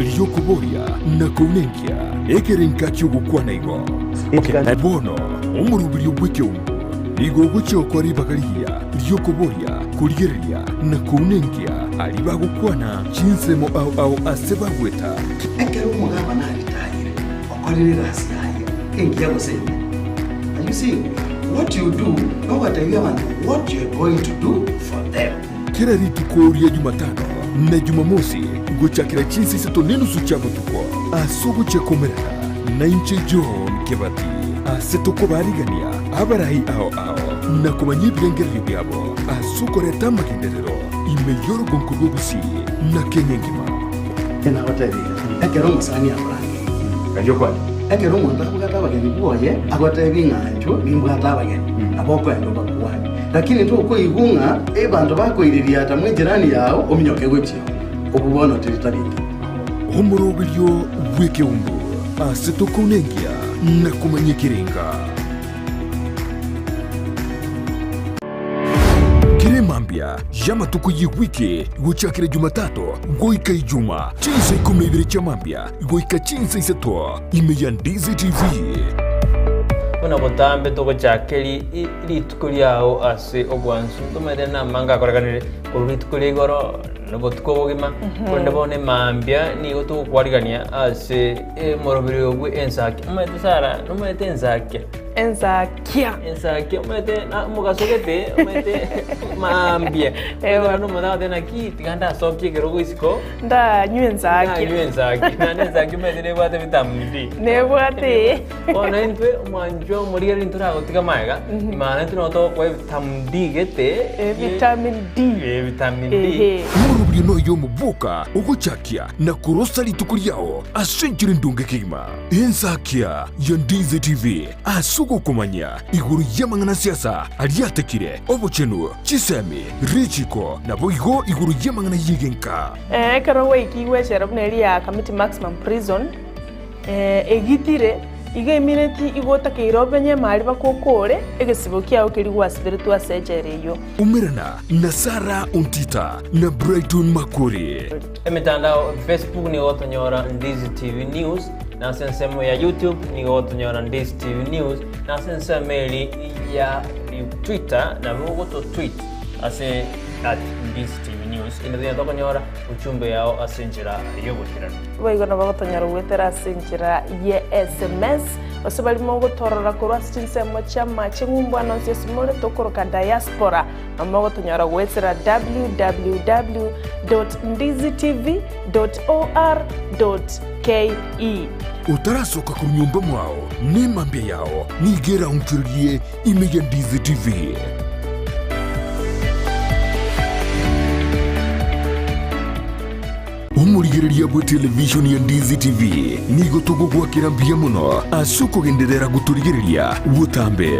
riokoboria na kounenkia ekerenka ki'ogokwana igo. Bono omoroberio bw'ekeumbu nigo ogochia gokora ribaga rigiya ri'okoboria, korigereria, na kounenkia aria bagokwana chinsemo ao ao ase bagweta. Ekero omogabana aritayire, okorire egasi yaye engiya gose embe. Are you seeing? What you do, nogotebia abanto what you are going to do for them. Kera rituko ria Jumatano na Jumamosi gochakera chinsa isato nenusu chia botuko ase ogochia komerana nainche John Kebati ase tokobarigania abarai ao ao na komanya ebirengererio biabo ase okoreta amagenderero ime y'orogonko rw'Ogusii na Kenya engima. Nagotebirie, ekero omosani akorangeirie, ekero omonto abwate abageni bwoye, agotebie ng'a inchuo nimbwate abageni, nabo okoenda obakwane. Lakini tokoigwa ng'a abanto bakoiririata mw'ejirani yao ominyoke gochia oo, obwo bono teri tari engiya. Omoroberio bw'ekeumbu ase tokounenkia na komanya ekerenga. Kera emambia y'amatuko y'ewiki gochakera Jumatatu goika Ijuma, chinsa ikomi na ibere chia mambia goika chinsa isato, ime ya Ndizi TV. Buna botambe togochaka rituko riao ase obwansu, ntomanyete namange akorekanire korwa rituko ria igoro na obotuko obogima, korende bono emambia nigo togokwarigania ase omoroberi bwe ensaki. Omanyete Sarah, nomanyete ensakia? Ensakia. Ensakia omanyete na omogaso gete omanyete maambia Ewa. ekero omonto agoteba naki tiga ndasokie ekerogo isiko Ndanywe ensakia. ndanywe ensakia naende ensakia omanyete nebwate vitamin D. Nebwate. Bono intwe omwanchwa omorigereria ntoragotiga magega maana intwe nabo togokoa evitamin D gete Eh, vitamin D. Eh, vitamin D. Ehe. Omoroberio noyo omoboka ogochakia na korosa rituko riao ase enchera endonge kegima. Ensakia ya Ndizi TV ase ogokomanyia igoro y'amang'ana siasa aria atekire, obochenu, chisemi, richiko, naboigo igoro y'amang'ana y'egenka. Ekero gwaikigwe echela buna eria ya Kamiti Maximum Prison, egitire, iga emineti igo otakeire obenye emari bakokore egesibo kiao keria gwasiberetwe ase echela eyio. Umerana na Sarah Ontita na Brighton Makori. Emetandao Facebook nigo gotonyora Ndizi TV News, na ase ensemo ya YouTube nigo gotonyora Ndizi TV News, na ase ensemo eri ya Twitter nabo ogototweet ase at Ndizi TV News. Inde tonya tokonyora ujumbe yao ase enchera y'oboikeranu. Boigo nabo gotonyora goetera ase enchera ye SMS, gose baria mogotorora korwa ase chinsemo chi'amache ng'umbu ande onsi ase more tokoroka diaspora. Mogotonyora goetera www.ndizitv.or.ke. Otarasoka korwa nyomba mwao, nemambia yao nigo eraonchorerie ime ya Ndizi TV. Omorigereria bwe television ya Ndizi TV nigo togogoakera mbuya mono ase okogenderera gotorigereria botambe.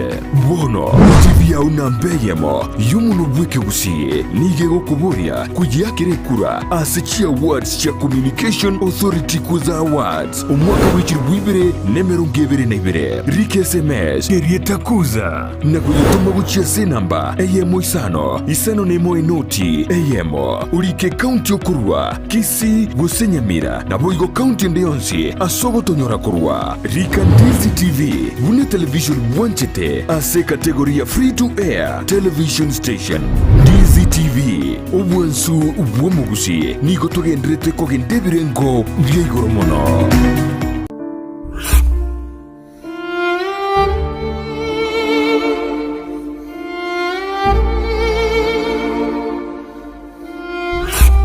Bono TV yao namba eyemo y'omonwa bw'ekegusii nigo egokoboria koyeakera ekura ase chiawards chia Communication Authority Kuza Awards omwaka bwe chilifu ibere na emerongo ebere na ibere. Rika SMS erieta Kuza na koyetoma gochia ase enamba eyemo isano isano nemo enoti eyemo, orike ekaunti okorua, Kisii gose Nyamira, naboigo kaunti ende yonsi ase ogotonyora korwa. Rika Ndizi TV buna etelevision bwanchete ase ekategori ya Free to Air Television Station. Ndizi TV, obwansu bw'omogusii, nigo togenderete kogenda ebirengo bia igoro mono.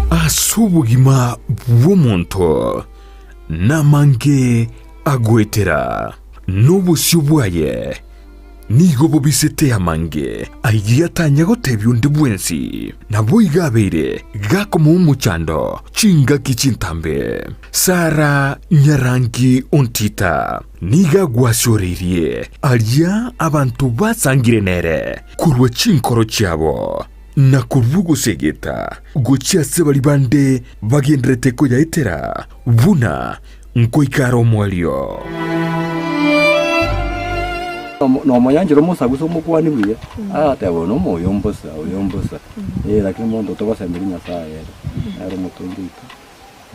Ase obogima bw'omonto namange agoetera, na obosio bwaye nigo bobisete amange ayio atanya gotebia onde bwensi. Naboigo abeire gakomoa omochando chingaki chintambe. Sara nyarangi ontita nigo agwasioreirie aria abanto basangire nere korwa chinkoro chiabo, na korwa ogosegeta gochia ase baria bande bagenderete koyaetera buna nkoika are omoerio. Nomonyanchera omosagusa omokwanie buya, agateba oyo nomoyo mbosa, oyo mbosa, eh lakini monto togosemeria Nyasaye ere, nere omotongi oito.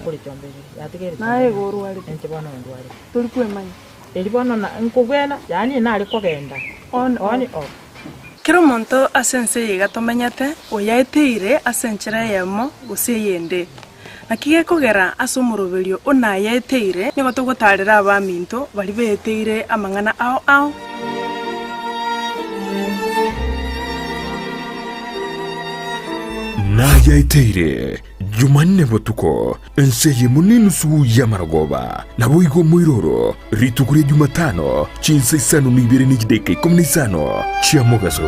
Kore chiombe ibere, yatigaire chiombe Naye ibere. igo orwarete. Inche bono ndwarete. Tori kwemanya. Erio bono na nkobwena, yaani nare kogenda On, on off. off. Kera omonto ase ense eye iga tomenyete, oyaeteire ase enchera eyemo gose eyende. Naki gekogera ase omoroberio o nayaeteire, nigo togotaarera abaminto baria beeteire amang'ana ao ao. Nayaeteire Jumanne botuko, ense eyemo nenusu y'amarogoba, naboigo omoiroro, rituko ria Jumatano, chinsa isano na ibere ne chidakika ikomi na isano chia mogaso.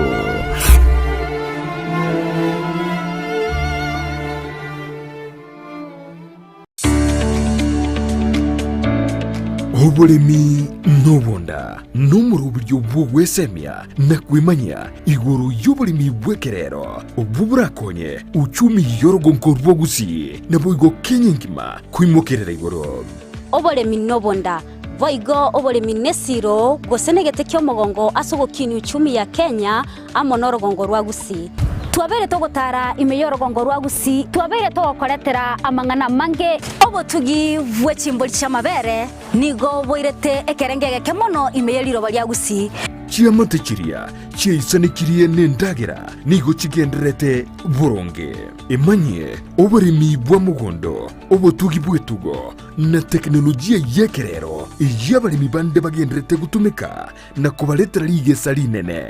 Oboremi nobonda nomoroberio bw'ogwesemia na kwemanyia igoro y'oboremi bw'ekerero obwo borakonye uchumi y'orogonko rwa Gusii naboigo Kenya engima koimokerera igoro. Oboremi nobonda, boigo oboremi nesiro gose negete ki'omogongo ase ogokinia uchumi ya Kenya amo norogongo rwa Gusii. Twabeire togotara ime y'orogongo rwa Gusii, twabeire togokoretera amang'ana amange. Obotugi bwe chimbori chi'amabere nigo boirete ekerengo egeke mono ime ye riroba ria Gusii. Chiamate chiria chiaisanekirie nendagera nigo chigendererete boronge. Emanyie oboremi bwa mogondo, obotugi bw'etugo, na tekinolojia y'ekerero eyio abaremi bande bagendererete gotumeka na kobaretera rigesa rinene.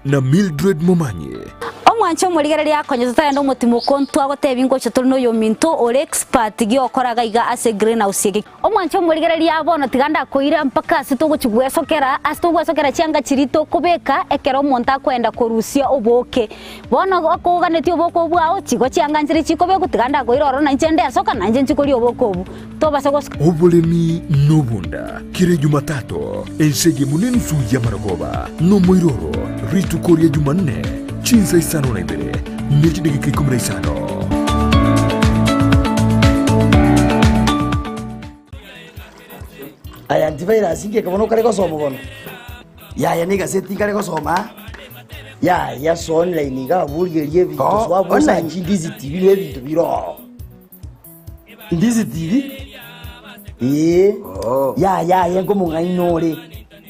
Na Mildred Momanyi. Omwanche omorigereria akonye totarenda omotimoko ntwagotebia ngocha tore noyominto ore expert giokora gaiga ase greenhouse eke. Omwanche omorigereria bono tiga ndakoira mpaka ase togochi gwesokera ase togwesokera chianga chiria tokobeka ekero omonto akoenda korusia obooke. Bono okoganetie obooke obwo bwao chigo chianga nchire chikobekwa tiga ndakoira ororo nainche ndesoka nainche nchi koria obooke obwo. Tobase gosoka. Oboremi nobonda kera Ejumatato, ense eyemo nenusu y'amarogoba, nomoiroro rituko ria Jumanne, chinsa isano na ibere ne chidageka ikomi na isano. Aya antivirus inki bono okare gosoma bono? Yaya na egaseti nkare gosoma yaya so online iga abwo origererie ebinto Oh, so abwo online. osachi ndizi tv na ebinto bire ororo. Ndizi TV? Ee. Oh. Yaya aye nkomong'aini ore.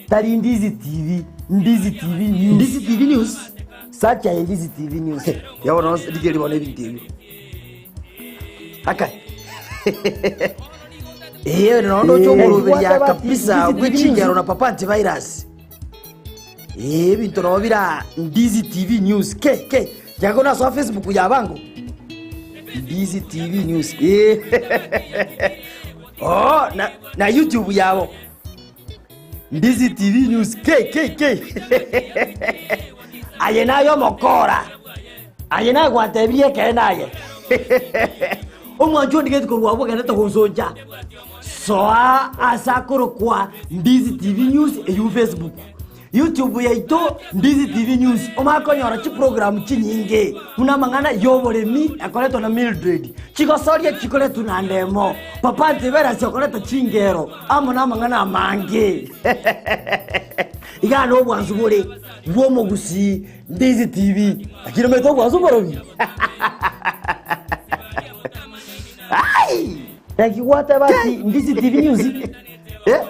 Tari Ndizi TV, Ndizi TV News. Ndizi TV News? Search aye Ndizi TV News. Ya bono rigereria bono ebinto ebio. Akai. Ee, nondo Eh, oche gwateba ati kabisa Ndizi TV bwe News. chingero na papa antivirus. Ee, ebinto nabo bira Ndizi TV News. Ke ke. Jago nasoa Facebook ya bango. Ndizi TV News. Ee. Oh, na, na YouTube yabo. Ndizi TV News. Ke ke ke. Aye nayo mokora. Aye nagwantebirie ekere naye. Omwancho ondigeti korwa abwo ogendete gonsoncha. Soa ase akorokwa Ndizi TV News eywo Facebook. YouTube yaito Ndizi TV News omanye konyora chiprogramu chinyinge buna amang'ana y'oboremi ekoretwa na Mildred, chigosoria chikoretwa na Ndemo, Papa Antivirus okoreta chingero amo namang'ana amange. Igaa nobwansu bore bw'omogusii Ndizi TV. Lakini omanyete obwansu mborobi? Ai! Naki gwateba ati Ndizi TV News? Eh?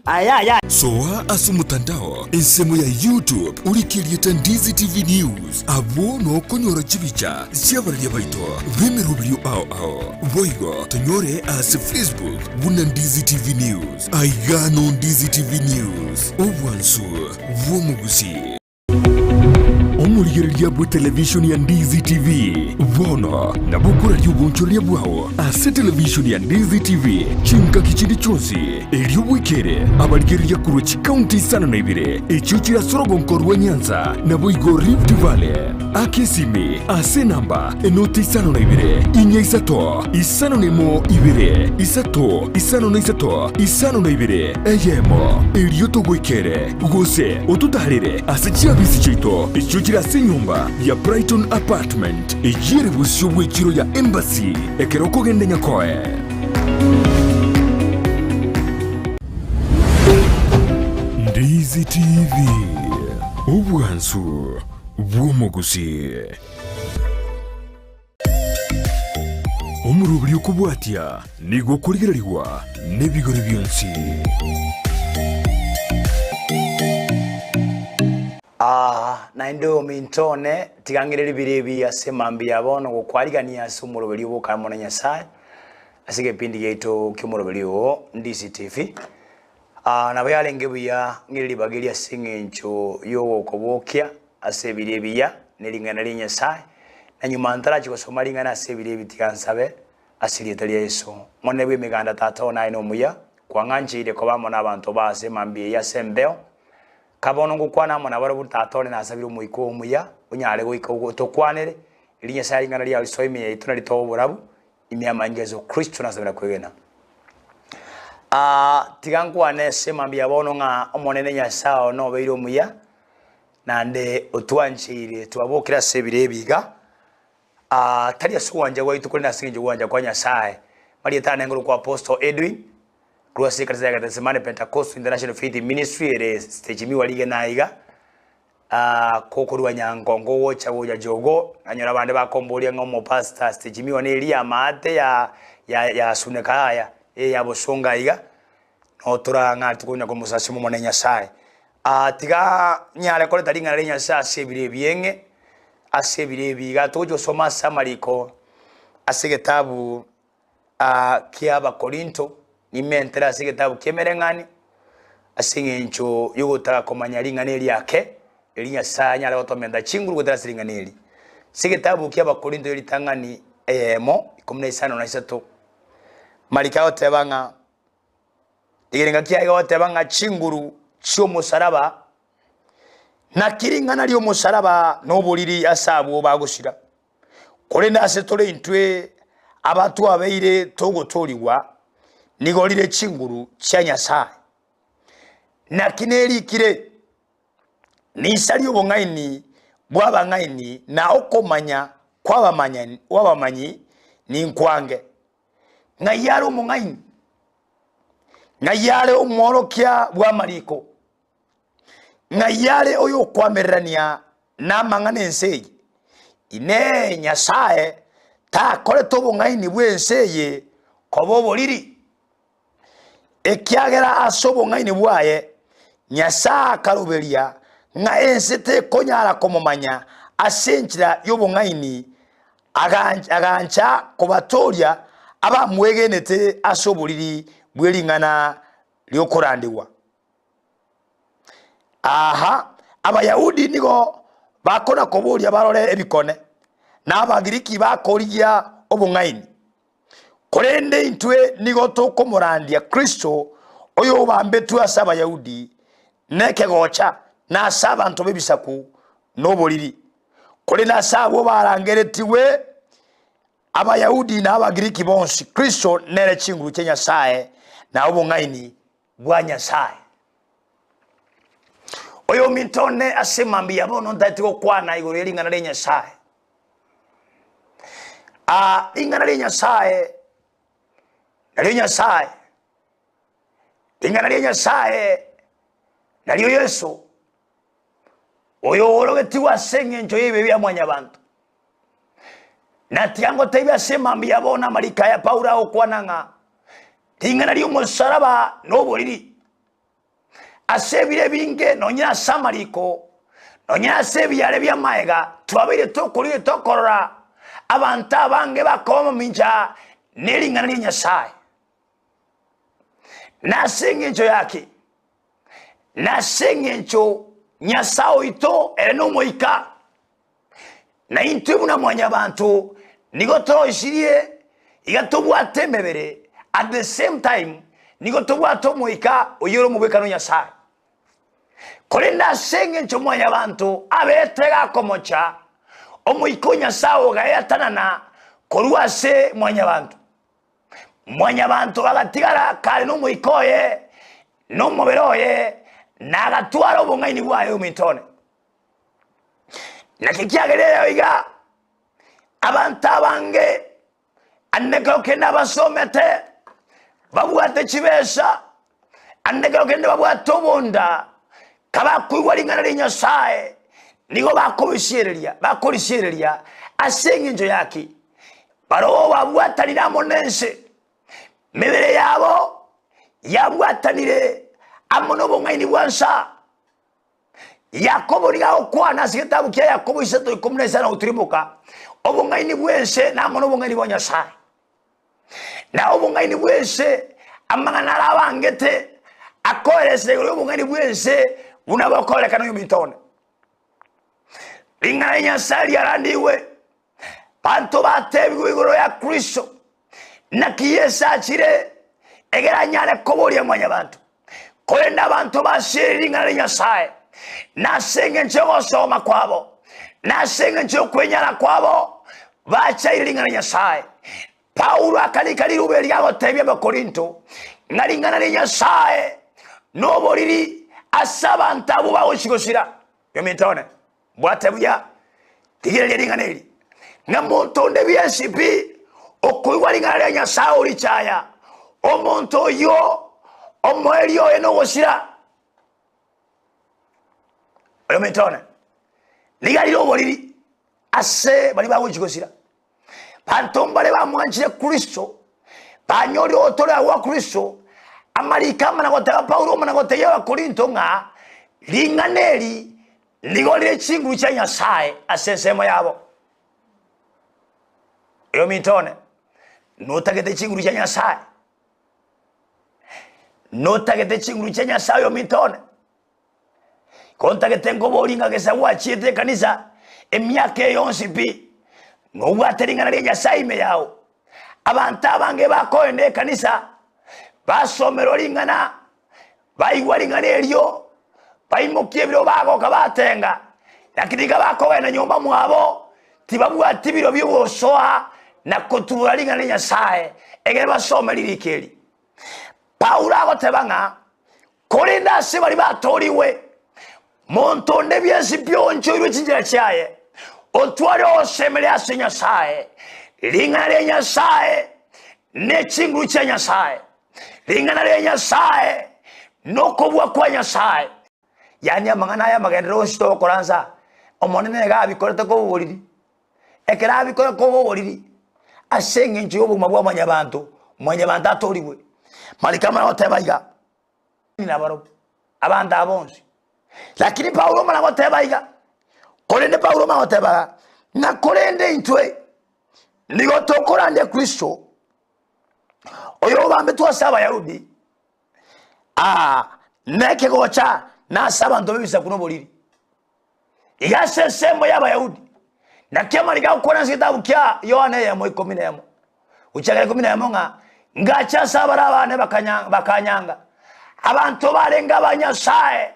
Aya aya. Soa ase omotandao ensemo ya YouTube orike erieta Ndizi TV News abwo nokonyora chibicha chi'abararia baito b'emeroberio ao ao. Boigo tonyore ase Facebook buna Ndizi TV News. Aiga no Ndizi TV News, obwansu bw'omogusii. Omorigereria bw'etelevishoni ya Ndizi TV bono nabo okoraria obonchoreria bwao ase televishoni ya Ndizi TV chingaki chinde chionsi, erio bwekere abarigereria korwa chikaunti isano na ibere echio chire ase orogonko rwa Nyanza naboigo Rift Valley. Aka esimi ase enamba enoti isano na ibere, inya isato, isano na emo ibere, isato, isano na isato, isano na ibere, eyemo, erio togoikere, gose ototaarere ase chiabisi chiaito echio chire ase enyomba ya Brighton Apartment, eyio ere bosio bw'echiro ya Embassy, ekero okogenda Nyakoe. Ndizi TV, obwansu bw'omogusii. Omoroberi okobwatia nigo okorigererigwa nebigori bionsi. Aa, naende ominto one, tiga ng'ire ribiri ebi ase mambia ya bono gokwarigania ase omoroberi oboka amo na Nyasae, ase egepindi giaito ki'omoroberi oo, DCTV. Aa, nabo yarenge buya ng'ire ribaga eri ase eng'encho y'ogokobokia ase ebiro ebiya ne ring'ana ria Nyasae, na nyuma ntarachia gosoma ring'ana ase ebiro ebi tiga nsabe ase erieta ria Yeso. Omonene bw'emeganda Tata one aye nomuya, kwang'ancheire koba amo nabanto bao ase emambia eye ase embeo, Ka bono ngokwana amo nabarabwo, Tata one nasabire Omoika oo omuya, onyare goika otokwanere, erio Nyasae ring'ana riao risoe ime yaito na ritoe oborabu ime y'amanyinga a Yeso Kristo nasabire na kwegena. Aa, tiga nkwane ase mambia bono ng'a Omonene Nyasae one obeire omuya, naende otwancheire twabokire ase ebiro ebi iga, aa, tari ase ogwancha gwaito korende ase eng'encho y'ogwancha kwa Nyasae. Marieta ane ngorokwa Apostle Edwin, Korwa ase ekanisa ya Gethsemane Pentecostal International Faith Ministry ere stage miwa rigena aiga, ah, kokorwa Nyankongo gocha gocha Jogoo, nanyora abande bakomboria ng'a omopastor stage miwa neri y'amaate ya ya ya Suneka yaya, eye ya Bosongo aiga, no torang'are tokonya komosasima Omonene Nyasaye. Ah, tiga nyare koreta ring'ana ria Nyasaye ase ebiro ebieng'e, ase ebiro ebi iga togochi gosoma ase amariko, ase egetabu. ki'Abakorinto, nimentere ase egetabu ki'Emereng'anio, ase eng'encho y'ogotaka komanya ring'ana eri ake, eri Nyasae anyare gotomenta chinguru goetera ase ring'ana eri. Ase egetabu ki'Abakorinto y'eritang'ani eyemo, ikomi na isano na isato, mariko agoteba ng'a, egerenga kiaye goteba ng'a chinguru chi'omosaraba, naki ring'ana ri'omosaraba noboriri ase abwo bagosira. Korende ase tore intwe abatwabeire togotoorigwa, nigo rire chinguru chia Nyasae. Naki nerikire, Ninsarie obong'aini bw'abang'aini, na okomanya kw'abamanyi ninkwange. Ng'ai are omong'aini? Ng'ai are omworokia bw'amariko? Ng'ai are oyokoamererania namang'ana ense eye? Inee! Nyasae takorete obong'aini bw'ense eye koba oboriri? Ekiagera ase obong'aini bwaye Nyasae akaroberia ng'a ense tekonyara komomanya ase enchera y'obong'aini, agancha kobatooria abamwegenete ase oboriri bwe ring'ana ri'okorandigwa. Aaha, Abayahudi nigo bakona-koboria barore ebikone, na Abagiriki bakorigia obong'aini. Korende intwe nigo tokomorandia Kristo, oyobambetwe ase Abayahudi nekegocha, na ase abanto b'ebisaku noboriri. Korende ase abwo barangeretigwe Abayahudi na Abagiriki bonsi, Kristo nere chinguru chia Nyasae na obong'aini bwa Nyasae. Oyominto one ase mambia bono ntaete gokwana igoro ye ring'ana ria Nyasae. Ah, ring'ana ria Nyasae nario Nyasae, ring'ana ria Nyasae nario Yeso, oyoorogetigwe ase eng'encho y'ebibe bia mwanyabanto. Na tiga ngotebie ase mambia bono amariko aya Paulo agokwana ng'a ring'ana ri'omosaraba noboriri. Ase ebiro ebinge nonye ase amariko, nonye ase ebiare bi'amaega, twabeire tokorigia tokorora abanto abange bakoba mamincha nering'ana ria Nyasae. Nase eng'encho yaki? Nase eng'encho Nyasae oito ere nomoika. Na intwe buna mwanyabanto nigo toroisirie iga tobwate emebere at the same time nigo tobwate omoika oyio ore omogwekano o Nyasae. Korende ase engencho mwanyabanto abete gakomocha, omoika o Nyasae ogaeatanana korwa ase mwanyabanto. Mwanyabanto agatigara kare nomoika oye na omobere oye, na agatwara obong'aini bwaye ominto one. Naki kiagerire rero iga abanto abange ande ekero kende abasomete babwate chibesa, ande ekero kende babwate obonda, kabakoigwa ring'ana ria Nyasaye nigo bakobisiereria bakorisiereria ase eng'encho yaki? Barobwo babwatanire amo nense, mebere yabo yabwatanire amo nobong'aini bwa nsa. Yakobo nigo agokwana ase egetabu kia Yakobo isato ikomi na isano gotiriboka, obong'aini bw'ense na amo nobong'aini bwa Nyasae. Na obong'aini bw'ense, amang'ana aria abangete akoeresera igoro y'obong'aini bw'ense buna bokorekana oyominto one. Ring'ana ria Nyasae riarandigwe, banto batebigwe igoro ya Kristo, naki Yeso achire egere anyare koboria mwanyabanto. Korende abanto basirie ring'ana ria Nyasae, na ase engencho y'ogosoma kwabo, na ase engencho y'okwenyara kwabo, bachaire ring'ana ria Nyasae. Paulo akarika riruba erio agotebia Abakorinto ng'a ring'ana ria Nyasae noboriri ase abanto abwo bagochia-gosira. Yominto one, mbwate buya, rigereria ring'ana eri, ng'a monto onde bwensi pi okoigwa ring'ana ria Nyasae orichaya, omonto oyio omoerio oye nogosira. Oyominto one, nigo rire oboriri ase baria bagochia gosira. Banto mbare bamwanchire Kristo, banyorire ogotooreka gwa Kristo, amariko amana goteba Paulo omana gotebia Abakorinto ng'a ring'ana eri nigo rire chinguru chia Nyasae ase ensemo yabo. Oyominto one, notagete chinguru chia Nyasae? Notagete chinguru chia Nyasae oyominto one? Kontagete nkoborie ng'a gesa gwachiete ekanisa emiaka eye yonsi pi, nobwate ring'ana ria Nyasae ime yao. Abanto abange bakoenda ekanisa, basomerwa ring'ana, baigwa ring'ana erio, baimokia ebiro bagoka batenga, lakini iga bakogenda nyomba mwabo, tibabwati biro bi'ogosoa na kotubora ring'ana ria Nyasae, egere basome ririko eri. Paulo agoteba ng'a Korende ase baria batoorigwe, monto onde bwensi pi oonchoirwe chinchera chiaye, otware ogosemeria ase Nyasae, ring'ana ria Nyasae ne chinguru chia Nyasae, ring'ana ria Nyasae nokobua kwa Nyasae. Yaani amang'ana aya amagenderero onsi togokora nsa, Omonene nigo abikorete koba oboriri. Ekero abikora koba oboriri, ase engencho y'obogima bwa mwanyabanto, mwanyabanto atorigwe. Mariko amanye goteba iga, nabarobwo abanto aba bonsi. Lakini Paulo omana goteba iga, korende Paulo omana goteba iga, ng'a korende intwe nigo tokorandia Kristo, oyobambetwe ase Abayahudi, aa, nekegocha nase abanto b'ebisaku noboriri. Iga ase ensemo y'Abayahudi, naki amariko agokwana ase egetabu kia Yohana eyemo ikomi na emo, gochakera ikomi na emo ng'a, Ngacha ase abare abane bakanya bakanyanga, abanto barenge aba Nyasae,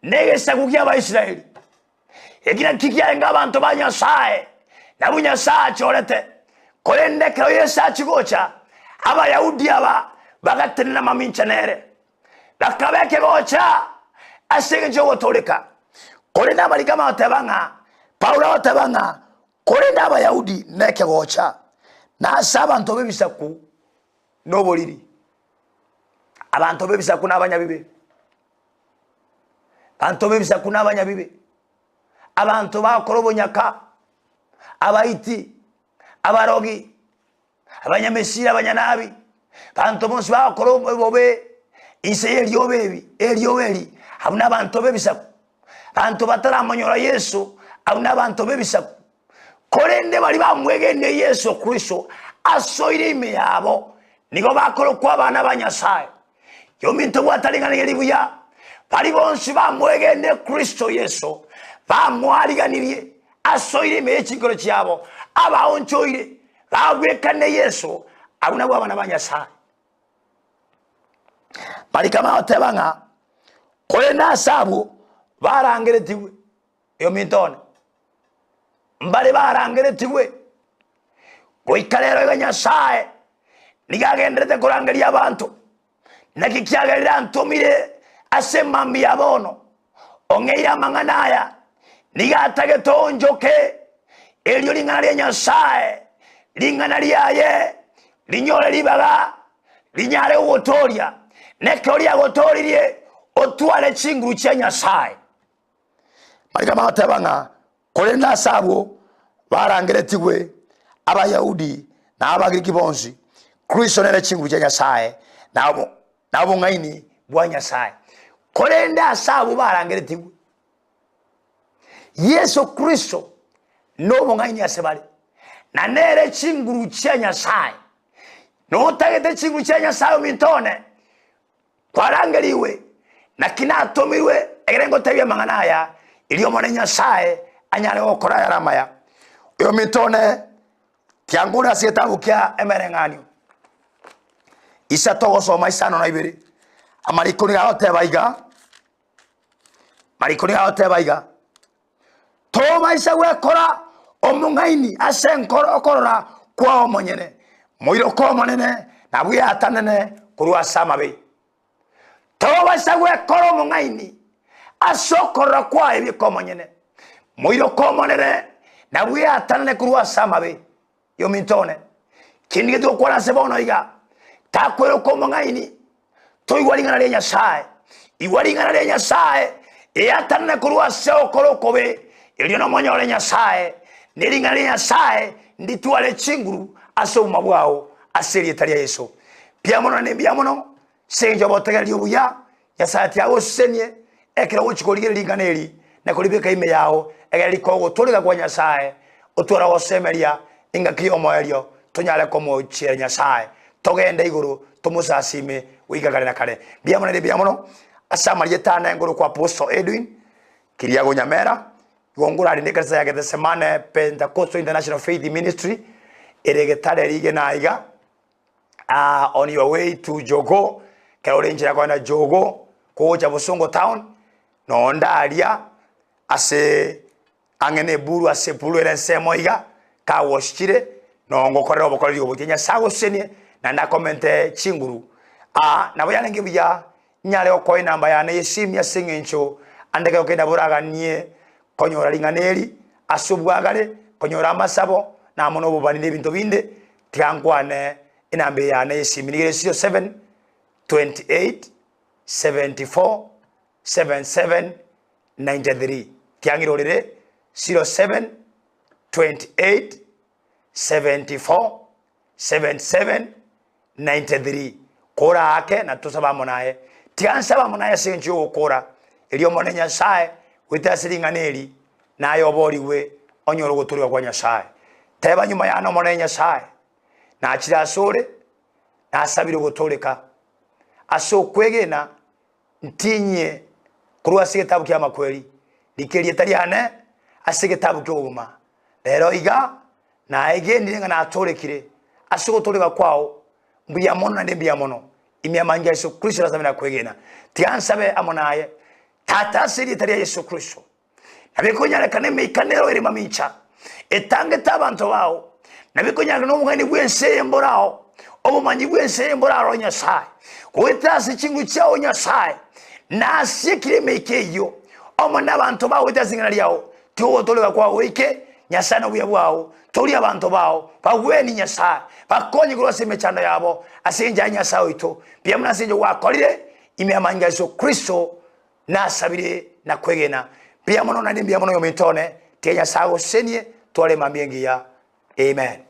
na egesaku ki'Abaisraeli. Eki nakio kiarenge abanto ba Nyasae, nabwo Nyasae achorete. Korende ekero Yeso achia gocha, Abayahudi aba bagatenena mamincha nere. Bakaba ekegocha ase engencho y'ogotooreka. Korende amariko bagoteba ng'a Paulo agoteba ng'a korende Abayahudi nekegocha, na ase abanto b'ebisaku noboriri. Abanto b'ebisaku nabanyabibe. Abanto b'ebisaku nabanyabibe. Abanto bagokora obonyaka, abaiti, abarogi, Abanyamisiri, abanyanabi, abanto bonsi bagokora obobe inse y'erioba ebi, erioba eri, abwo nabanto b'ebisaku. Abanto bataramonyora Yeso, abwo nabanto b'ebisaku. Korende baria bamwegenire Yeso Kristo asoire ime yabo, nigo bakorokwa abana ba Nyasae. Yominto bwata ring'ana eri buya, baria bonsi bamwegenire Kristo Yeso, bamoariganirie asoire ime ye chinkoro chiabo, abaonchoire, Bagwekane Yeso, abwo nabwo abana ba Nyasae. Mariko amagoteba ng'a korende ase abwo barangeretigwe, oyominto one, mbare barangeretigwe goika rero iga Nyasae nigo agenderete korangeria abanto. Naki kiagerire antomire ase emambia ya bono, ong'eire amang'ana aya, nigo atagete onjoke, erio ring'ana ria Nyasae, ring'ana riaye, rinyore ribaga, rinyare gogotooria, na ekero riagotooririe, otware chinguru chia Nyasae. Mariko amagoteba ng'a korende ase abwo barangeretigwe Abayahudi. na Abagiriki bonsi, Kristo nere chinguru chia Nyasae, na na obong'aini bwa Nyasae. Korende ase abwo barangeretigwe, Yeso Kristo nobong'aini ase bare, na nere chinguru chia Nyasae. Notagete chinguru chia Nyasae ominto one, Kwarangerigwe, naki natomirwe egere ngotebie amang'ana aya, erio Omonene Nyasae anyare gokora ayare amaya. Oyominto one, tiangore ase egetabu kia Emereng'anio, isato gosoma isano na ibere, amariko nigo agoteba iga, amariko nigo agoteba iga, Tobaisa gwekora omong'aini ase enkoro okorora kwao omonyene, moiroke Omonene, na bweatanane korwa ase amabe. Tobaisa gwekora omong'aini ase okorora kwaye bweka omonyene, moiroke Omonene, na bweatanane korwa ase amabe. Yominto one, kende getogokwana ase bono iga, takweroka omong'aini, toigwa ring'ana ria Nyasae. Igwa ring'ana ria Nyasae, eatanane korwa ase ogokora okobe, erio nomonyore Nyasae, ne ring'ana ria Nyasae nditware chinguru ase obogima bwao ase erieta ria Yeso. Mbuya mono naende mbuya mono ase engencho y'obotegereri obuya, Nyasae tiagosesenie ekero ogochia korigereria ring'ana eri na koribeka ime yao, ekero rikogotoreka kwa Nyasae, otware ogosemeria engaki y'omoerio, tonyare komochiera Nyasae, togende igoro tomosasime goika kare na kare. Mbuya mono naende mbuya mono ase amarieta ane nkorokwa Apostle Edwin Kiriago Nyamera, igo nkorarende ekanisa ya Gethsemane Pentecostal International Faith Ministry, ere Getare rigena aiga. Ah, on your way to Jogoo, ekero ore nchera kogenda Jogoo, kogocha Bosongo town, noo ndaria ase ang'e na eburu ase epuru ere ensemo iga, kagosichire, noo ngokorera obokoreri obo. Tiga Nyasae agosesenie, naende akomente chinguru. Ah, nabo yarenge buya, nyare gokoa enamba yane ya esimi ase eng'encho ande ekero kende boraganie konyora ring'ana eri, ase obwagare, konyora amasabo, na amo na obobani na ebinto binde, Tiga nkwane enamba eye yane y'esimi nigo ere 07 28 74 77 93. Tiga ng'irorere 07 28 74 77 93. Kora ake na tosabe amo naye. Tiga nsabe amo naye ase engencho y'ogokora, erio Omonene Nyasae goetera ase ring'ana eri, naye oboorigwe onyore ogotooreka kwa Nyasae. Teba nyuma yane Omonene Nyasae, nachire asore, nasabire ogotooreka ase okwegena ntinyie korwa ase egetabu ki'amakweri, rika erieta riane ase egetabu ki'obogima. Rero iga naegenire ng'a natoorekire ase ogotooreka kwao, mbuya mono naende mbuya mono. Ime y'amang'ina a Yeso Kristo nasabe na kwegena. Tiga nsabe amo naye, Tata, ase erieta ria Yeso Kristo. Nabo ekonyarekana emeika nero ere mamincha, etangete abanto bao. Nabo ekonyarekana obong'aini bw'ense eye mborao, obomanyi bw'ense eye mborarore Nyasae. Goetera ase chinguru chiao Nyasae, nasiekire emeika eyio, amo nabanto bao goetera ase ring'ana riao. Tiga ogotooreka kwao goike, Nyasae, na obuya bwao, toria abanto bao, bagwenie Nyasae, bakonye korwa ase emechando yabo, ase engencho ya Nyasae oito. Mbuya mono ase engencho gwakorire ime y'amanyinga a Yeso Kristo. Nasabire na kwegena. Mbuya mono naende mbuya mono oyominto one. Tiga Nyasae agosesenie. Tware emambia engiya. Amen.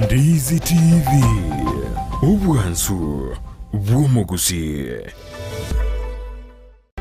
Ndizi TV, obwansu bw'omogusii.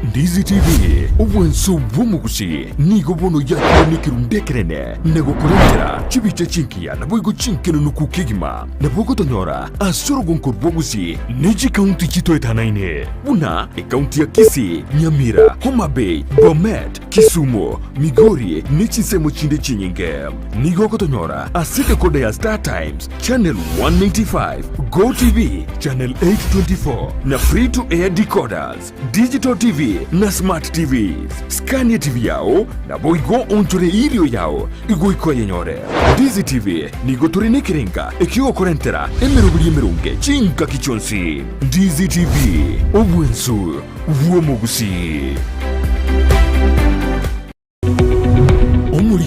Ndizi TV, obwansu bw'omogusii nigo bono yakire nekerundu ekenene na gokorentera chibicha chingiya naboigo chinkenenuku kegima. Nabo ogotonyora ase orogonko rwa Gusii ne chikaunti chitoetanaine buna ekaunti ya Kisii, Nyamira, Homa Bay, Bomet, Kisumu, Migori ne chinsemo chinde chinyinge. Nigo ogotonyora ase decoder ya Star Times, Channel 195, Go TV, Channel 824 na Free to Air decoders, Digital TV na Smart TVs. Skania TV yao naboigo onchore irio yao igoika oyenyore. Ndizi TV nigo tore nekerenga ekiogokorentera emeroberi emeronge chingaki chionsi. Ndizi TV, obwensu bw'omogusii.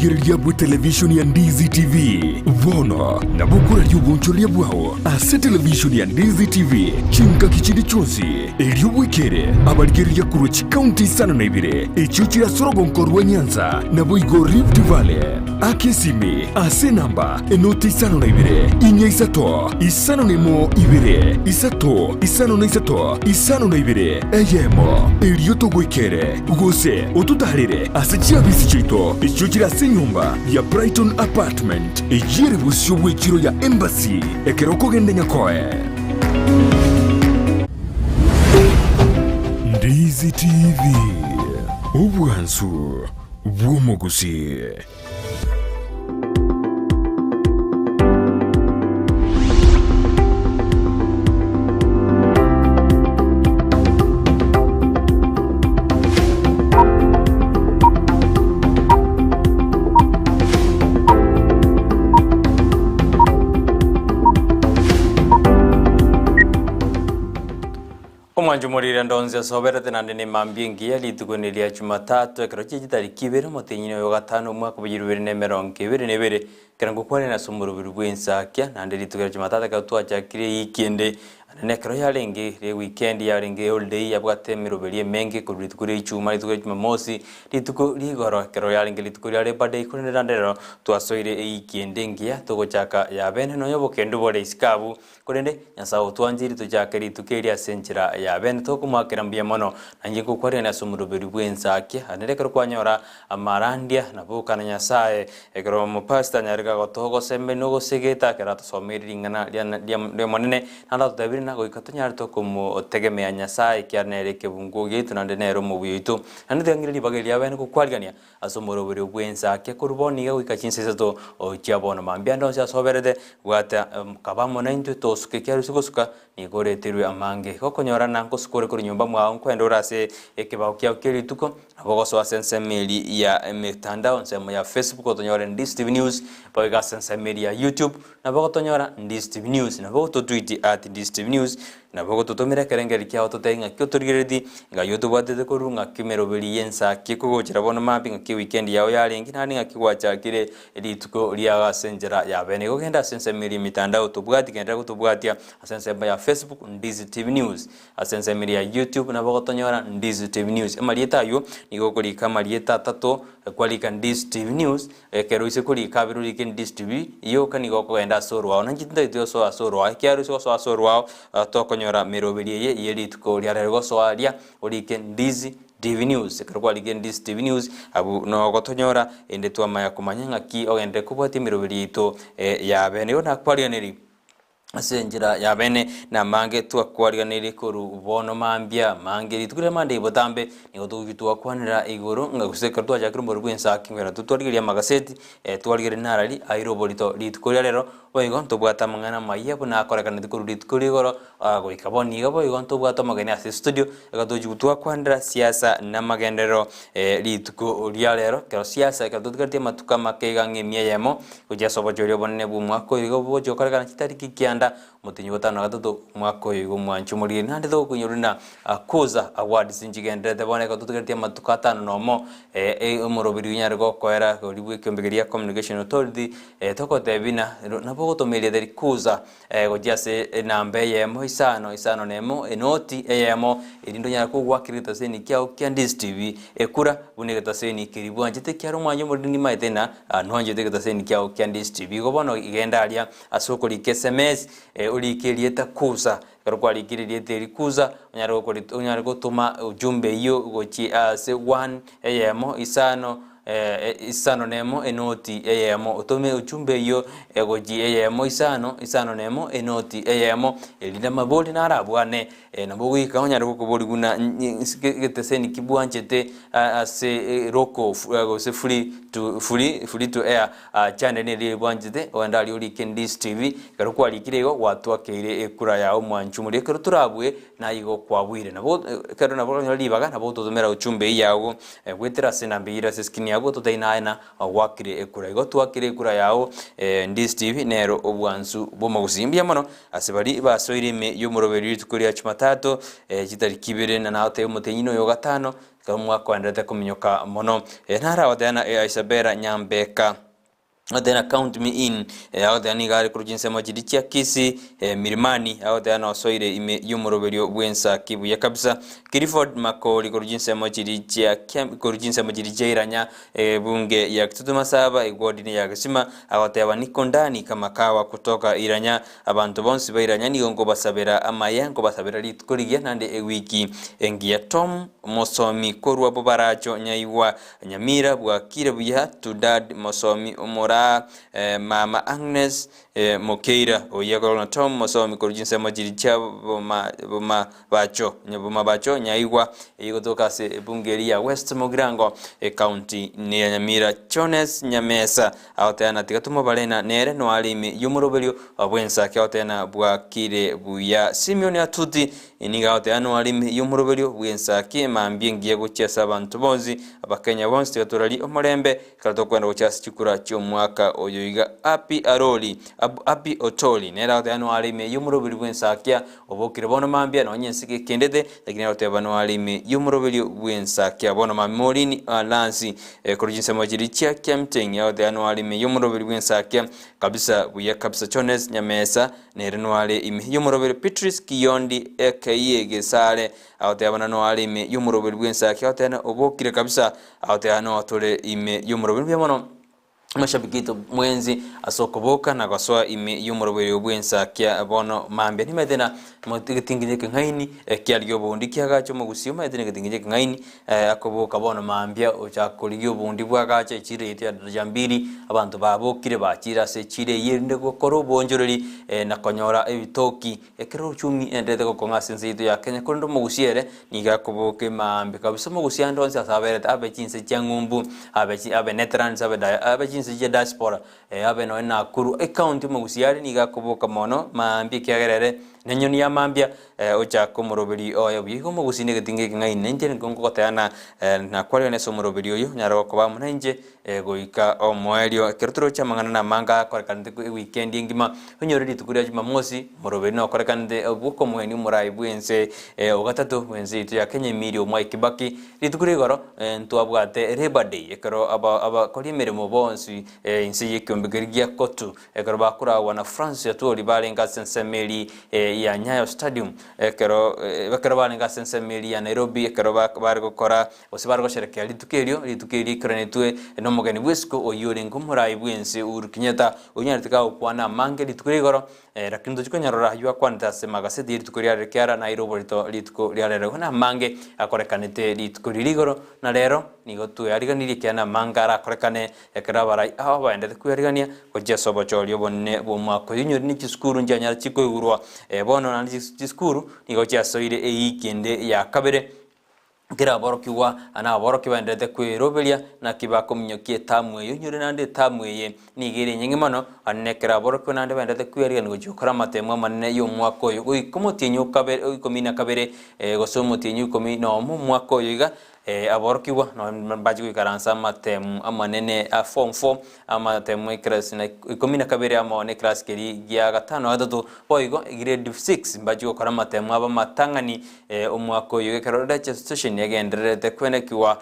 Omorigereria bw'etelevishoni ya Ndizi TV, bono nabo okoraria obonchoreria bwao ase televishoni ya Ndizi TV chingaki chinde chionsi, erio bwekere abarigereria korwa chikaunti isano na ibere echio chire ase orogonko rwa Nyanza naboigo Rift Valley. Aka esimi ase enamba enoti isano na ibere, inya isato, isano na emo ibere, isato, isano na isato, isano na ibere, eyemo, erio togoikere. Gose ototaarere ase chiabisi chiaito echio chire ase enyomba ya Brighton Apartment, eyio ere bosio bw'echiro ya Embassy ekero okogenda Nyakoe. Ndizi TV, obwansu bw'omogusii. Omwancho morire ndonsi ase oberete naende nemambia engiya rituko eri ria Jumatatu ekero chie chitariki ibere omotienyi oyo gatano omwaka bwa ebiru bibere na emerongo ebere na ebere ekero ngokwanera ase omoroberi bw'ensakia naende rituko ria Jumatatu ekero twachakire ewiki ende naende nekero yarenge ere eweekend yarenge eholiday yabwate emeroberi emenge korwa rituko ria echuma rituko ria jumamosi rituko ria igoro ekero yarenge rituko ria Labour day korende naende rero twasoire ewiki ende engiya togochaka yabene nonya obokendu bore isiko abwo Korende Nyasae otwancheire tochake rituko eri ase enchera ya bene tokomoakera mbuya mono, na inche ngokwarigania ase omoroberi bw'ensakia. Naende ekero kwanyora amarandia, naboka na Nyasae, ekero omopastor anyare gotoa ogosemberia na ogosegeta, ekero atosomeire ring'ana ri'Omonene, naende atotebirie ng'a goika tonyare tokomotegemea Nyasae ekiagera nere ekebunguo giaito naende nere omobuya oito. Naende tiga ng'ire ribaga eri ria bene gokwarigania Ase omoroberio bw'ensa ake korwa bono iga goika chinsa isato chia bono mambia ande onsi ase oberete, bwata kaba amo naintwe tosuke ekiagera ase gosuka nigo oreterwe amange. Gokonyorana ngosuka ore korwa nyomba mwao nkoenda ore ase ekebao kiao kia rituko, nabo ogosoa ase ensemo eria ya emetandao ensemo ya Facebook otonyore Ndisi TV News, boigo ase ensemo eria ya YouTube nabo ogotonyora Ndisi TV News, nabo ogototweet at Ndisi TV News, Nabo ogototomera ekerengerio kiao totebe ng'aki otorigereretie, ng'ai otobwatete korwa, ng'aki emeroberi y'ensa ki ekogochera bono mambia, ng'aki ewikendi yao yarenge, naende ng'aki gwachakire rituko riao ase enchera ya bene. Igo genda ase ensemo eria emitandao tobwatie, genderera gotobwatia ase ensemo ya Facebook, Ndizi TV News, ase ensemo eria ya YouTube nabo ogotonyora Ndizi TV News. Amarieta aywo nigo okorika amarieta atato, kwarika Ndizi TV News, Ekero oise korika abere orike ndistv, yoka nigo okogenda ase orwao, na inche tintageti gosoa ase orwao, ekiagera oise gosoa ase orwao tokonyora meroberi eye ye rituko ria rero gosoa aria orike ndizi TV news, ekero kwarikire ndizi TV news abwo nogotonyora ende twamanya komanya ng'aki ogenderere kobwatia emeroberi yaito yabe. Nigo nakwariganirie. Ase enchera y'abene namange twakwariganirie korwa bono mambia amange, rituko riria mambia botambe nigo togochia twakwanera igoro ng'a gose ekero twachakire omorero bw'ensaki ng'a totwarigereria amagaseti, twarigereria narari aire oborito rituko ria rero, boigo ntobwate amang'ana amayia buna akorekaneti korwa rituko ria igoro goika bono iga boigo ntobwate omogeni ase estudio, ekero togochia twakwanera siasa na amagenderero rituko ria rero, ekero siasa ekero totigaretie amatuko amake iga ng'a emia eyemo. Gochia ase obochori obonene bw'omwaka oyo iga bogochia gokorekana chitariki kianda, omotienyi o gatano na gatato, omwaka oyo iga omwanche omoriri. Naende togokoinyorwa ng'a Kuza Awards nchigendererete bono ekero totigaretie amatuko atano na omo, omoroberi onyare gokoera oria bw'ekiombe keria gia Communication Authority, togotebia ng'a nabo ogotomeria erieta eri Kuza gochia ase enamba eyemo isano isano na emo enoti eyemo erinde onyare kogwakera egetaseni kiao kia Ndizi TV ekura buna egetaseni keria bwanchete ekiagera omwancha omoriri nimaete ng'a nwanchete egetaseni kiao kia Ndizi TV. Igo bono genda aria ase okorika sms orike erieta kuza ekero kwarikire erieta eri kuza onyare gokori onyare gotoma ujumbe eyio gochia ase one eyemo isano isano na emo enoti eyemo, otome ujumbe eyio egochia eyemo isano, isano na emo enoti eyemo, erinde amabori narabwane, nabo goika onyare gokoboria buna geteseni ki bwanchete ase local gose free to free free to air channel neri bwanchete, ogende aria orike Ndisi TV, ekero kwarikire igo gwatwakeire ekura yao mwanchwa omoria, ekero torabue naye igo kwabuire. Nabo ekero nabo okonyora ribaga nabo ogototomera ujumbe eyio yago goetera ase enamba eyio ere ase escreen yao. Togokwania abwo totari naye na gwakire ekura. Igo twakire ekura yao Ndizi TV nero obwansu bw'omogusii. Mbuya mono ase baria basoire ime y'omoroberio rituko ria Chumatato chitariki ibere na nagotebia omotenyi noyo ogatano ekero mwakoenderete kominyoka mono. Naro agoteba na Isabella Nyambeka. Agoteba count me in, agoteba nigo are korwa chinsemo chiria chia Kisii, Milimani, agoteba nosoire ime y'omoroberio bw'ensaki buya kabisa. Clifford Makori korwa chinsemo chiria chia Kiam korwa chinsemo chiria chia Iranya, ebunge ya Kitutu Masaba, eward ya Gesima, agoteba niko ndani kama kawa kutoka Iranya, abanto bonsi ba Iranya nigo nkobasabera amaya, nkobasabera rituko rigiya naende ewiki engiya. Tom Mosomi korwa Bobaracho Nyaigwa Nyamira bwakire buya to dad mosomi omoraa mama Agnes Mokeira oyio akorokwa na Tom mosomi korwa chinsemo chiria chia boma boma bacho bomabacho Nyaigwa eyio egotoka ase ebunge eria ya West Mugirango ecounty ne ya Nyamira Jones Nyamesa agoteba tiga tomobare na nere noare ime yomoroberio bwensake agoteba bwakire buya Simeon Atuti Nigo agoteba noare ime y'omoroberio bw'ensa ki mambia engiya gochia ase abanto bonsi, Abakenya bonsi tiga torarie omorembe ekero tokwenda gochia ase chikura chi'omwaka oyo iga. Happy Arori, Happy Otoli nere agoteba noare ime y'omoroberio bw'ensakia obokire bono mambia nonye ense gekendete lakini agoteba noare ime y'omoroberio bw'ensakia bono mambia Maureen Lansi korwa chinsemo chiria chia Kiamteng agoteba noare ime y'omoroberio bw'ensakia kabisa buya kabisa Chones Nyamesa Nere noare ime y'omoroberi Beatrice Kiyondi aka Gesare, agoteba buna noare ime y'omoroberi bw'ensaki, agoteba na obokire kabisa, agoteba noa tore ime y'omoroberi. Mbuya mono amashabiki aito mwensi ase okoboka na gosoa ime y'omoroberi oyo bw'ensakia bono mambia. Nimanyete na egetinginye ekeng'aini ekiarigia obondi kiagacha omogusii omanyete na egetinginye ekeng'aini Akoboka bono mambia ochaka korigia obondi bw'agacha echiro yaito ya Daraja Mbili, abanto babokire bachire ase echiro eyio erinde gokora oboonchoreri na konyora ebitoki. Ekero uchumi enderete gokong'a ase ense yaito ya Kenya, korende omogusia ere nigo akoboka emambia kabisa. Omogusia ande onsi ase aberete abe chinse chia ng'umbu, abe chi abe Netherlands, abe dia abe chinse chia diaspora, abe nonya Nakuru, ecounty omogusia are nigo akoboka mono mambia ekiagera ere nenyoni ya mambia. Ochake omoroberi oye buya. Igo omogusii negetinga ekeng'aini, na inche nigo ngogotebana nakwarigania ase omoroberi oyo, onyare gokoba amo nainche goika omoerio. Ekero toroche amang'ana na amange akorekanete ewikendi engima, onyore rituko ria Jumamosi, omoroberi nokorekanete bw'okomoenia omorai bw'ense ogatato bw'ense yaito ya Kenya Emilio Mwai Kibaki. Rituko ria igoro ntwabwate Labour Day, ekero abakori emeremo bonsi inse y'ekeombe keria gia COTU Ekero bakoragwa na Francis Atwoli barenge ase ensemo eria ya Nyayo Stadium, ekero ekero barenge ase ensemo eria ya Nairobi ekero bare gokora gose bare gosherekea rituko erio, rituko erio riikeranetwe nomogeni bw'esiko oyio orenge omorai bw'ense Uhuru Kenyatta, onyarete gagokwana amange rituko ria igoro, lakini tochi konyarora ayio akwanete ase magaseti y'rituko ria rero ekiagera naire oborito rituko ria rero. Igo namange akorekanete rituko riria igoro na rero nigo tweariganirie ekiagera namange arakorekane Ekero abarai aba baendete kwerigania gochia ase obochori obonene bw'omwaka oyio, nyori ne chisukuru nchianyare chikoigurwa. Bono naende chisukuru nigo chiasoire eiki ende ya kabere, kera aborokigwa na aborokia baenderete kweroberia naki bakominyokia etamu eye. Onyore naende etamu eye nigo ere enyeng'e mono, naende ekero aborokigwa naende baenderete kwerigania gochia gokora amatemo amanene y'omwaka oyo goika omotienyi o kabere o ikomi na kabere gose omotienyi o ikomi na omo omwaka oyo iga. Aborokigwa nabo mbache goikaransa amatemu amanene a form four, amatemu ekerasi na ikomi na kabere amo na ekerasi keria gia gatano na gatato, boigo grade six mbache gokora amatemu abo amatang'ani omwaka oyo ekero registration egendererete kwenekigwa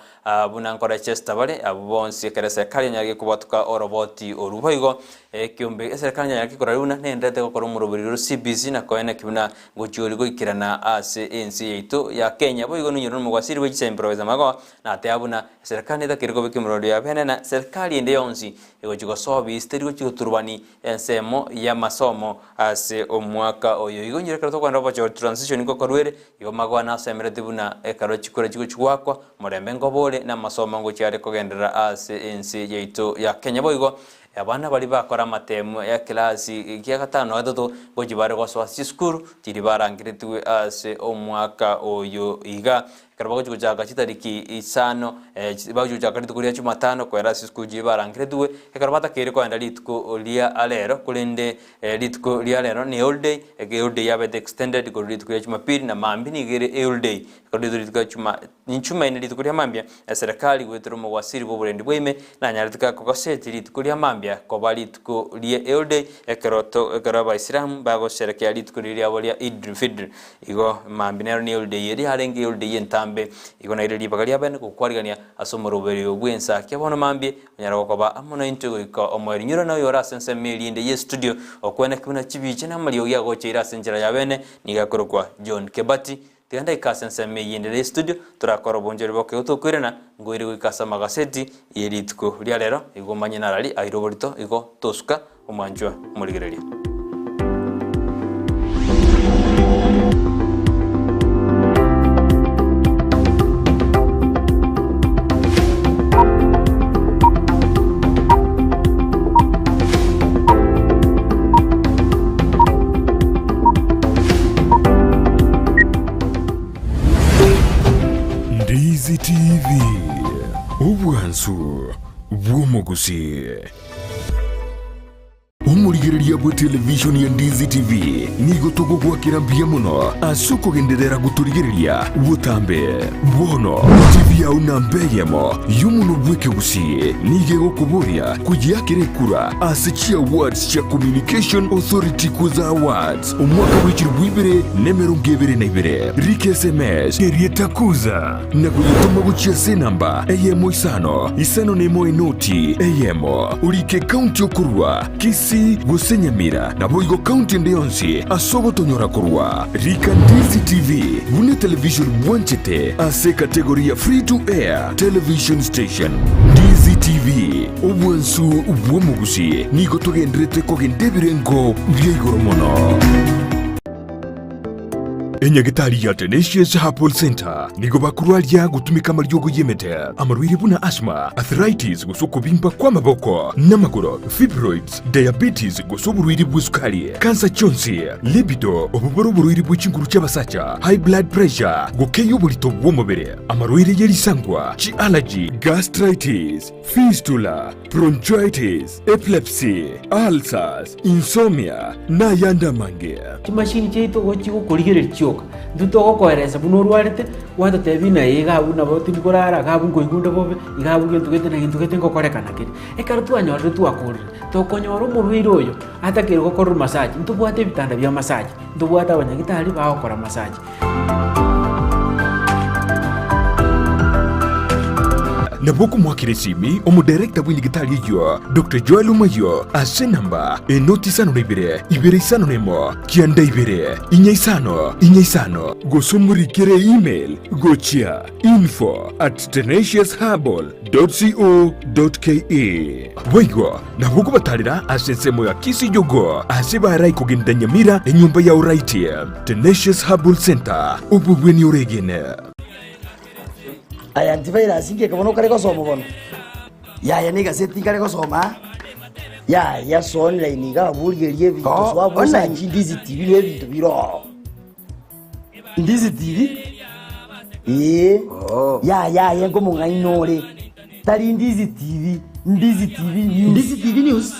buna nkoregesta bare abwo bonsi ekero eserekari enyare kobwatoka oroboti orwo. Boigo ekiombe eserekari enyare korora buna nenderete gokora omoroberi oro CBC na koeneki buna Ngochia oria goikerana ase ense yaito ya Kenya. Boigo nonyore nomogwasiri bwe chisemi Professor Magoha nateba buna serikali netakeire kobeka emerori ya bene na serikali ende yonsi egochia gosoa obisi teri gochia goturubani ensemo y'amasomo ase omwaka oyo. Igo onyore ekero tokogenda obochori transition ngokorwa ere, igo Magoha nasemereti buna ekero chikura chigochia goakwa morembe nkoba ore na amasomo ngochia are kogenderera ase ense yaito ya Kenya. Boigo Abana baria bakora amatemu ya class gia gatano na gatato ngochia bare gosoa ase chisukuru chiria barangeretigwe ase omwaka oyo iga. Ekero bagochia gochaka chitariki isano bagochia gochaka rituko ria Jumatano koera ase esukuru chiria barangeretigwe, ekero batakeire koenda rituko ria rero, korende rituko ria rero ne holiday, eke holiday yabete extended korwa rituko ria Jumapili na mambia nigo ere eholiday, ekero rituko ria Juma Jumaine rituko ria mambia, eserekari goetera omowasiri bw'oborendi bwa ime nanyarete gakogoseti rituko ria mambia koba rituko rie holiday ekero to ekero abaisilamu bagosherekea rituko riria riabo ria Eid Fitr. Igo mambia nero ne holiday eria yarenge eholiday entambe. Igo naire ribaga ria bene gokwarigania ase omoroberio bw'ensa kia bono mambia onyare gokoba amo naintwe goika omoerio. Nyora noyo ore ase ensemo eria ende y'estudio okweneki buna chibicha na amariogi agocha ire ase enchera ya bene nigo akorokwa John Kebati. Tiga ndaike ase ensemo eyio ende ere estudio, torakore obonchori bokeigo tokoirana, nkoire goika ase amagaseti ye rituko ria rero, igo omanye narari aire oborito, igo tosuka omwanchwa omorigereria. Ndizi TV, obwansu bw'omogusii. Omorigereria bwe television ya Ndizi TV nigo togogwakera mbuya mono ase okogenderera gotorigereria botambe. Bono TV yao namba eyemo y'omonwa bw'ekegusii nigo egokoboria koyeakera ekura ase chiawards chia Communication Authority Kuza Awards omwaka bwe chilifu ibere na emerongo ebere na ibere. Rika sms erieta Kuza na koyetoma gochia ase enamba eyemo isano isano na emo enoti eyemo. Orike ekaunti okorua, Kisii gose Nyamira, naboigo kaunti ende yonsi ase ogotonyora korwa. Rika Ndizi TV buna etelevision bwanchete ase ekategori ya Free to Air Television Station. Ndizi TV, obwansu bw'omogusi, nigo togenderete kogenda ebirengo bia igoro mono. Enyagitari ya Tenacious Herbal Center nigo bakorwaria gotumeka amariogo y'emete, amarwaire buna asthma, arthritis gose okobimba kw'amaboko n'amagoro, fibroids, diabetes gose oborwaire bw'esukari, kansa chionsi, libido, obobore oborwaire bwe chinguru chi'abasacha, high blood pressure, gokeyia oborito bw'omobere, amarwaire ye risangwa, chi'allergy, gastritis, fistula, bronchitis, epilepsy, ulcers, insomnia, na ayande amange. Chimashini chiaito igo chigokorigereria chioka, intwe togokoeresa buna orwarete, gwatotebia ng'a iga abwo nabo tindi korara, iga abwo nkoigwa onde bobe, iga abwo gento gete na gento gete ngokorekana kere. Ekero twanyorire twakorire, tokonyora omorwaire oyo atakeire gokorerwa massage, ntobwate ebitanda bia massage, ntobwate abanyagitari bagokora massage. Nabo okomoakera esimi omodirector bw'enyigitari eyio, Doctor Joel Omayio, ase enamba enoti isano na ibere, ibere isano na emo, kianda ibere, inya isano, inya isano, gose omorikere email gochia info at tenaciousherbal dot co dot ke. Boigo nabo okobatarera ase ensemo ya Kisii Jogoo ase barai kogenda Nyamira enyomba ya Oraiti, Tenacious Herbal Center, obobweni oregene. Aya antivirus inki bono okare gosoma bono? Yaya na egaseti nkare gosoma aa. Yaya so online iga abwo origererie ebinto Oh, so abwo online. osachi Ndizi TV nigo ebinto bire oo. Ndizi TV? Ee. Oh. Yaya aye nkomong'aini ore. Tari Ndizi TV, Ndizi TV News. Ndizi TV News?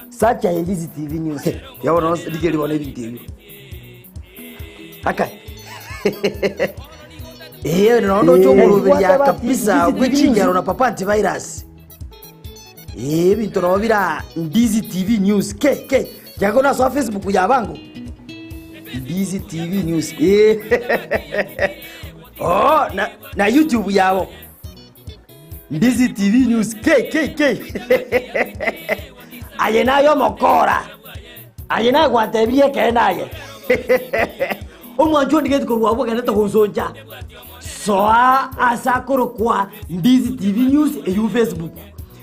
Search aye Ndizi TV News. Ya bono rigereria bono ebinto ebio. Akai. Ee, nono ndoche omoroberia kabisa bwe chingero na papa antivirus. Ee, ebinto nabo bira Ndizi TV News. Ke ke, jago nasoa Facebook ya bango. Ndizi TV News. Ee. Oh, na, na YouTube yabo. Ndizi TV News K K K. Aye naye omokora. Aye naye gwantebirie ekeene aye. Omwancho ondigeti korwa abwo ogendete gonsoncha. Soa ase akorokwa Ndizi TV News eywo Facebook.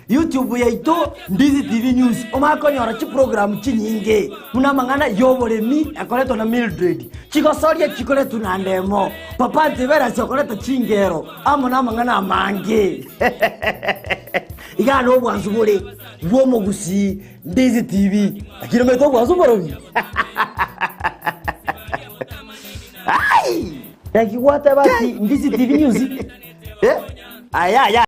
YouTube yaito Ndizi TV News omanye konyora chiprogram chinyinge buna amang'ana y'oboremi akoretwa na Mildred, chigosoria chikoretwa na Ndemo, Papa Antivirus okoreta chingero amo namang'ana amange. Igaa nobwansu bore bw'omogusii Ndizi TV. Lakini omanyete obwansu mborobi? Ai! Naki gwateba ati Ndizi TV News? Eh? Aya aya.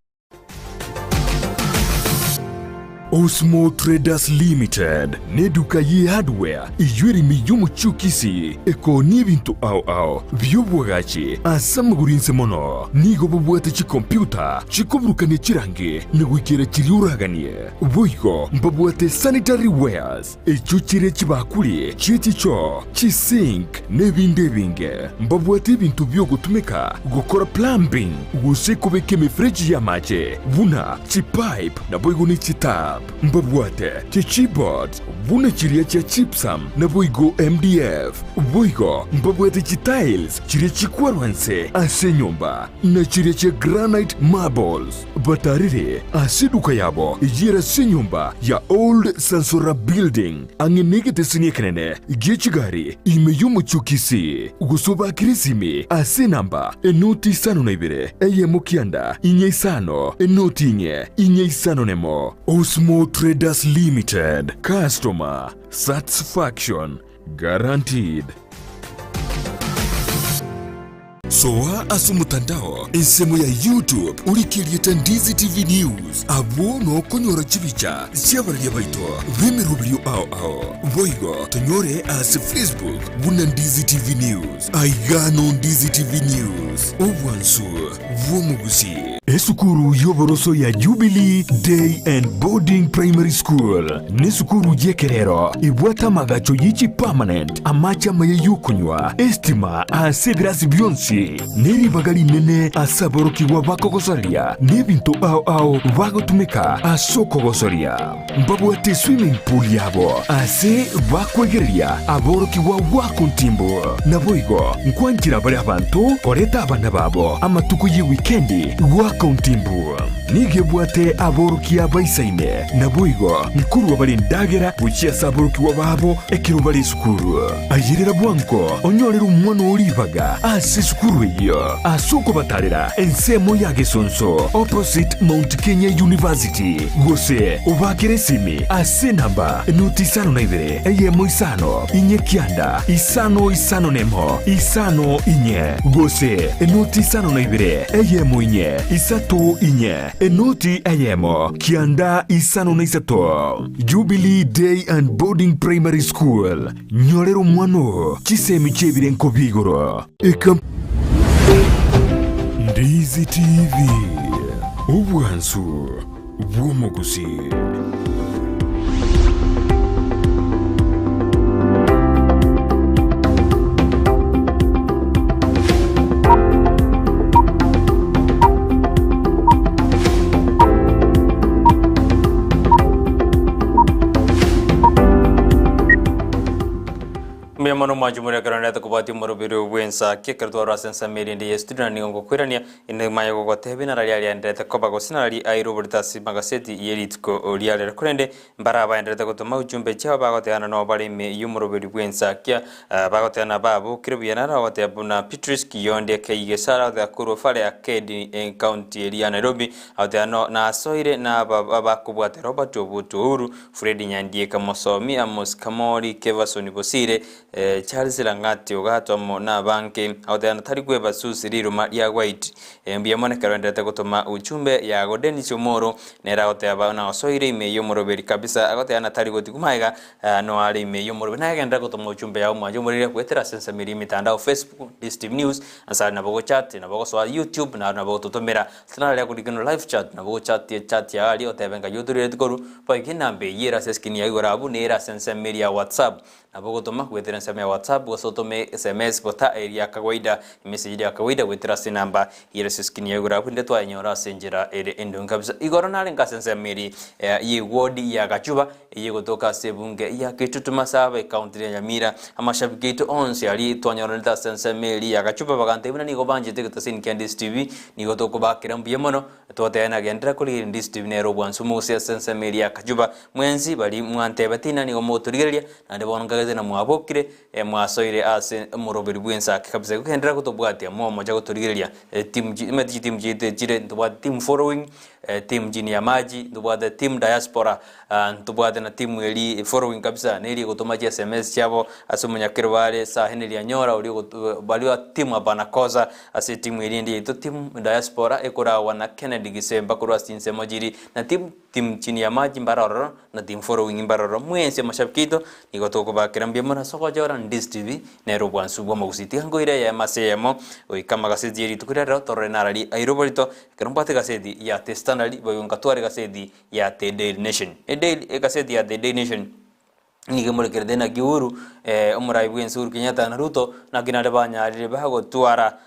Osmo Traders Limited n'eduka ye hardware eyio ere ime y'omochie o Kisii ekoonia ebinto ao ao bi'obwagachi ase amagoro inse mono. Nigo bobwate chikompiuta chikoburukania chirangi na goikera chiria oraganie. Boigo mbabwate sanitary wares echio chire chibakuri chie chichoo, chisink na ebinde ebinge. Mbabwate ebinto bi'ogotumeka gokora plumbing gose kobeka emefereji y'amache buna chipipe naboigo ne chitap. Mbabwate chichipboards buna chiria chia gypsum naboigo MDF. Boigo mbabwate chitiles chiria chikwarwa nse ase enyomba na chiria chia granite marbles. Batarire ase eduka yabo eyio ere ase enyomba ya Old Sansora Building, ang'e negeteseni ekenene gie chigari ime y'omochie o Kisii, gose obakere esimi ase enamba enoti isano na ibere, eyemo kianda, inye isano, enoti inye, inye isano nemo. Osmo Traders Limited, Customer Satisfaction Guaranteed. Soa ase omotandao ensemo ya YouTube orike erieta Ndizi TV News, abwo nokonyora chibicha chi'abararia baito b'emeroberio ao ao. Boigo tonyore ase Facebook buna Ndizi TV News. Aiga no Ndizi TV News, obwansu bw'omogusi. Esukuru y'oboroso ya Jubilee Day and Boarding Primary School nesukuru y'ekerero ebwate amagacho ye chipermanent, amache amaya y'okonywa, estima ase ebirasi bionsi, ne ribaga rinene ase aborokigwa bakogosoria n'ebinto ao ao bagotumeka ase okogosoria. Mbabwate eswimming pool yabo ase bakwegereria aborokigwa goaka ontimbu. Naboigo nkwanchera bare abanto koreta abana babo amatuko y'ewikendi goaka ontimbu. Nigo ebwate aborokia baisaine, naboigo nkorua bare endagera gochia ase aborokigwa babo ekero bare esukuru. Ayerera bwango onyorere omwana oo ribaga ase esukuru eyio ase okobatarera ensemo ya Gesonso opposite Mount Kenya University gose obakere esimi ase enamba enoti isano na ibere eyemo isano inye kianda isano isano nemo isano inye gose enoti isano na ibere eyemo inye isato inye enoti eyemo kianda isano na isato. Jubilee Day and Boarding Primary School, Nyorera omwana oo chisemi chi'ebirenko bi'igoro. Ndizi TV, obwansu bw'omogusii. Mbuya mono mwanche more ekero narete kobwatia omoroberi bw'ensaki ekero twarora ase ensemo erinde ye studio na nigo ngokoirania inde maye gogotebia narari ariaenderete koba gose narari aire oborito ase magaseti ye rituko ria rero korende mbare abaenderete gotoma ujumbe chiabo bagoteana nabo bare ime y'omoroberi bw'ensakia bagoteana babokire buya naro agoteba buna Beatrice Kiyonde Keigesara agoteba korwa Fare Arcade ecounty eria ya Nairobi agoteba no nasoire na aba abakobwate Robert Obutu Ouru Fred Nyandieka Mosomi, Amos Kamori, Kevason Bosire, Charles Lang'ati Ogato amo nabange. Agoteba tari kweba Susi riruma ria White. Mbuya mono ekero oenderete gotoma ujumbe yago. Dennis Omoro nere agoteba nagosoire ime y'omoroberi kabisa. Agoteba na tari gotigwa magega noare ime y'omoroberi. Naye genderera gotoma ujumbe yago mwanche omorere goetera ase ensemo eria y'emitandao Facebook, Dstv News, ase aria nabo ogochat, nabo ogosoa YouTube, naro nabo ogototomera. Tinararia korikana live chat, nabo ogochatia echat yao aria otebe nkai otorireti korwa, boigo enamba eyio ere ase eskrini yao igoro abwo nere ase ensemo eria ya WhatsApp. Nabo ogotoma goetera ensemo ya WhatsApp gose otome sms bota eria ya kawaida, emessage eria ya kawaida goetera ase enamba eyio ere ase eskrini yao igoro abwo rinde twayenyora ase enchera ere endonge kabisa. Igoro narenge ase ensemo eria ye ward ya Gachuba eyio egotoka ase ebunge ya Kitutu Masaba ecounty ya Nyamira. Amashabiki aito onsi aria twanyoranete ase ensemo eria ya Gachuba bagantebia buna nigo banchete egetaseni kia Ndizi TV, nigo tokobakera mbuya mono, twateba nagenderera korigereria Ndizi TV nere obwansu omogusii ase ensemo eria ya Gachuba. Mwensi baria mwantebeti ng'a nigo mogotorigereria, naende bono nkagete na mwabokire. Mwasoire ase omoroberi bw'ensake kabisa. Genderera gotobwatia momocha gotorigereria team chi omanyete chiteam chiaito echire ntobwate team following, team chini ya maji, ntobwate team diaspora, ntobwate na team eria following kabisa neri egotoma chi sms chiabo ase omonyakero bare Sir Henry Anyora oria ogotu baria team hapana kosa ase etimu eria ende yaito team diaspora ekoragwa na Kennedy Gisemba korwa ase chinsemo chiria na team Team chini ya maji mbare ororo na team following mbare ororo mwensi amashabiki aito nigo tokobakera mbuya mono ase ogochora Ndizi TV nere obwansu bw'amagusii tiga nkoire eyemo ase eyemo goika amagaseti ye rituko ria rero torore narari aire oborito ekero mbwate egaseti ya The Standard boigo nkatwara egaseti ya The Daily Nation Edaily egaseti ya The Daily Nation Nigo emorekerete naki Uhuru, omorai bw'ense Uhuru Kenyatta na Ruto naki naende banyarire bagotwara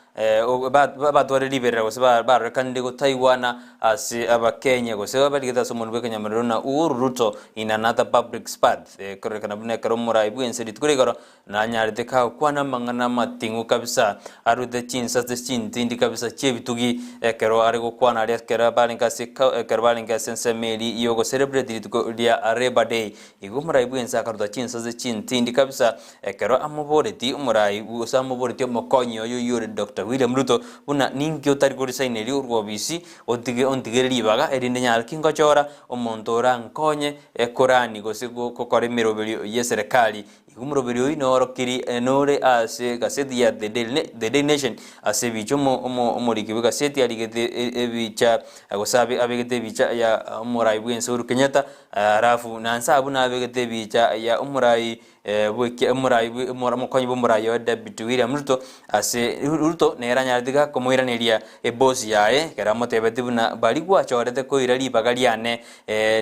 batware riberera gose barorekanire gotaigwana ase abakenya gose barigete ase omonwa bw'ekenyamerero na Uhuru Ruto in another public spat. Ekororekana buna ekero omorai bw'ense rituko ria igoro nanyarete kagokwana amang'ana amating'u kabisa arute chinsase chintindi kabisa chi'ebitugi ekero are gokwana aria ekero barenge ase ekero barenge ase ensemo eria y'ogocelebrate rituko ria Labour Day. Igo omorai bw'ense akaruta chinsase chintindi kabisa ekero amoboreti omorai gose amoboreti omokonyi oye oyio ore Doctor William Ruto buna ninki otari korisaina erio orwobisi otige ontigere ribaga erinde nyare ki ngochora omonto orankonye ekorani gose gokora emeroberio y'eserekari. Igo omoroberio oyio norokiri nore ase egaseti ya The Daily The Daily Nation ase ebicha omo omo omoriki bw'egaseti arigete ebicha gose abegete ebicha ya omorai bw'ense Uhuru Kenyatta Alafu na nse abwo nabegete ebicha ya omorai bw'ekia omorai bwe omokonyi bw'omorai oye Deputy William Ruto ase Ruto nere anyarete iga komoiraneria ebosi yaye ekero amotebetie buna baria gwachorete koira ribaga riane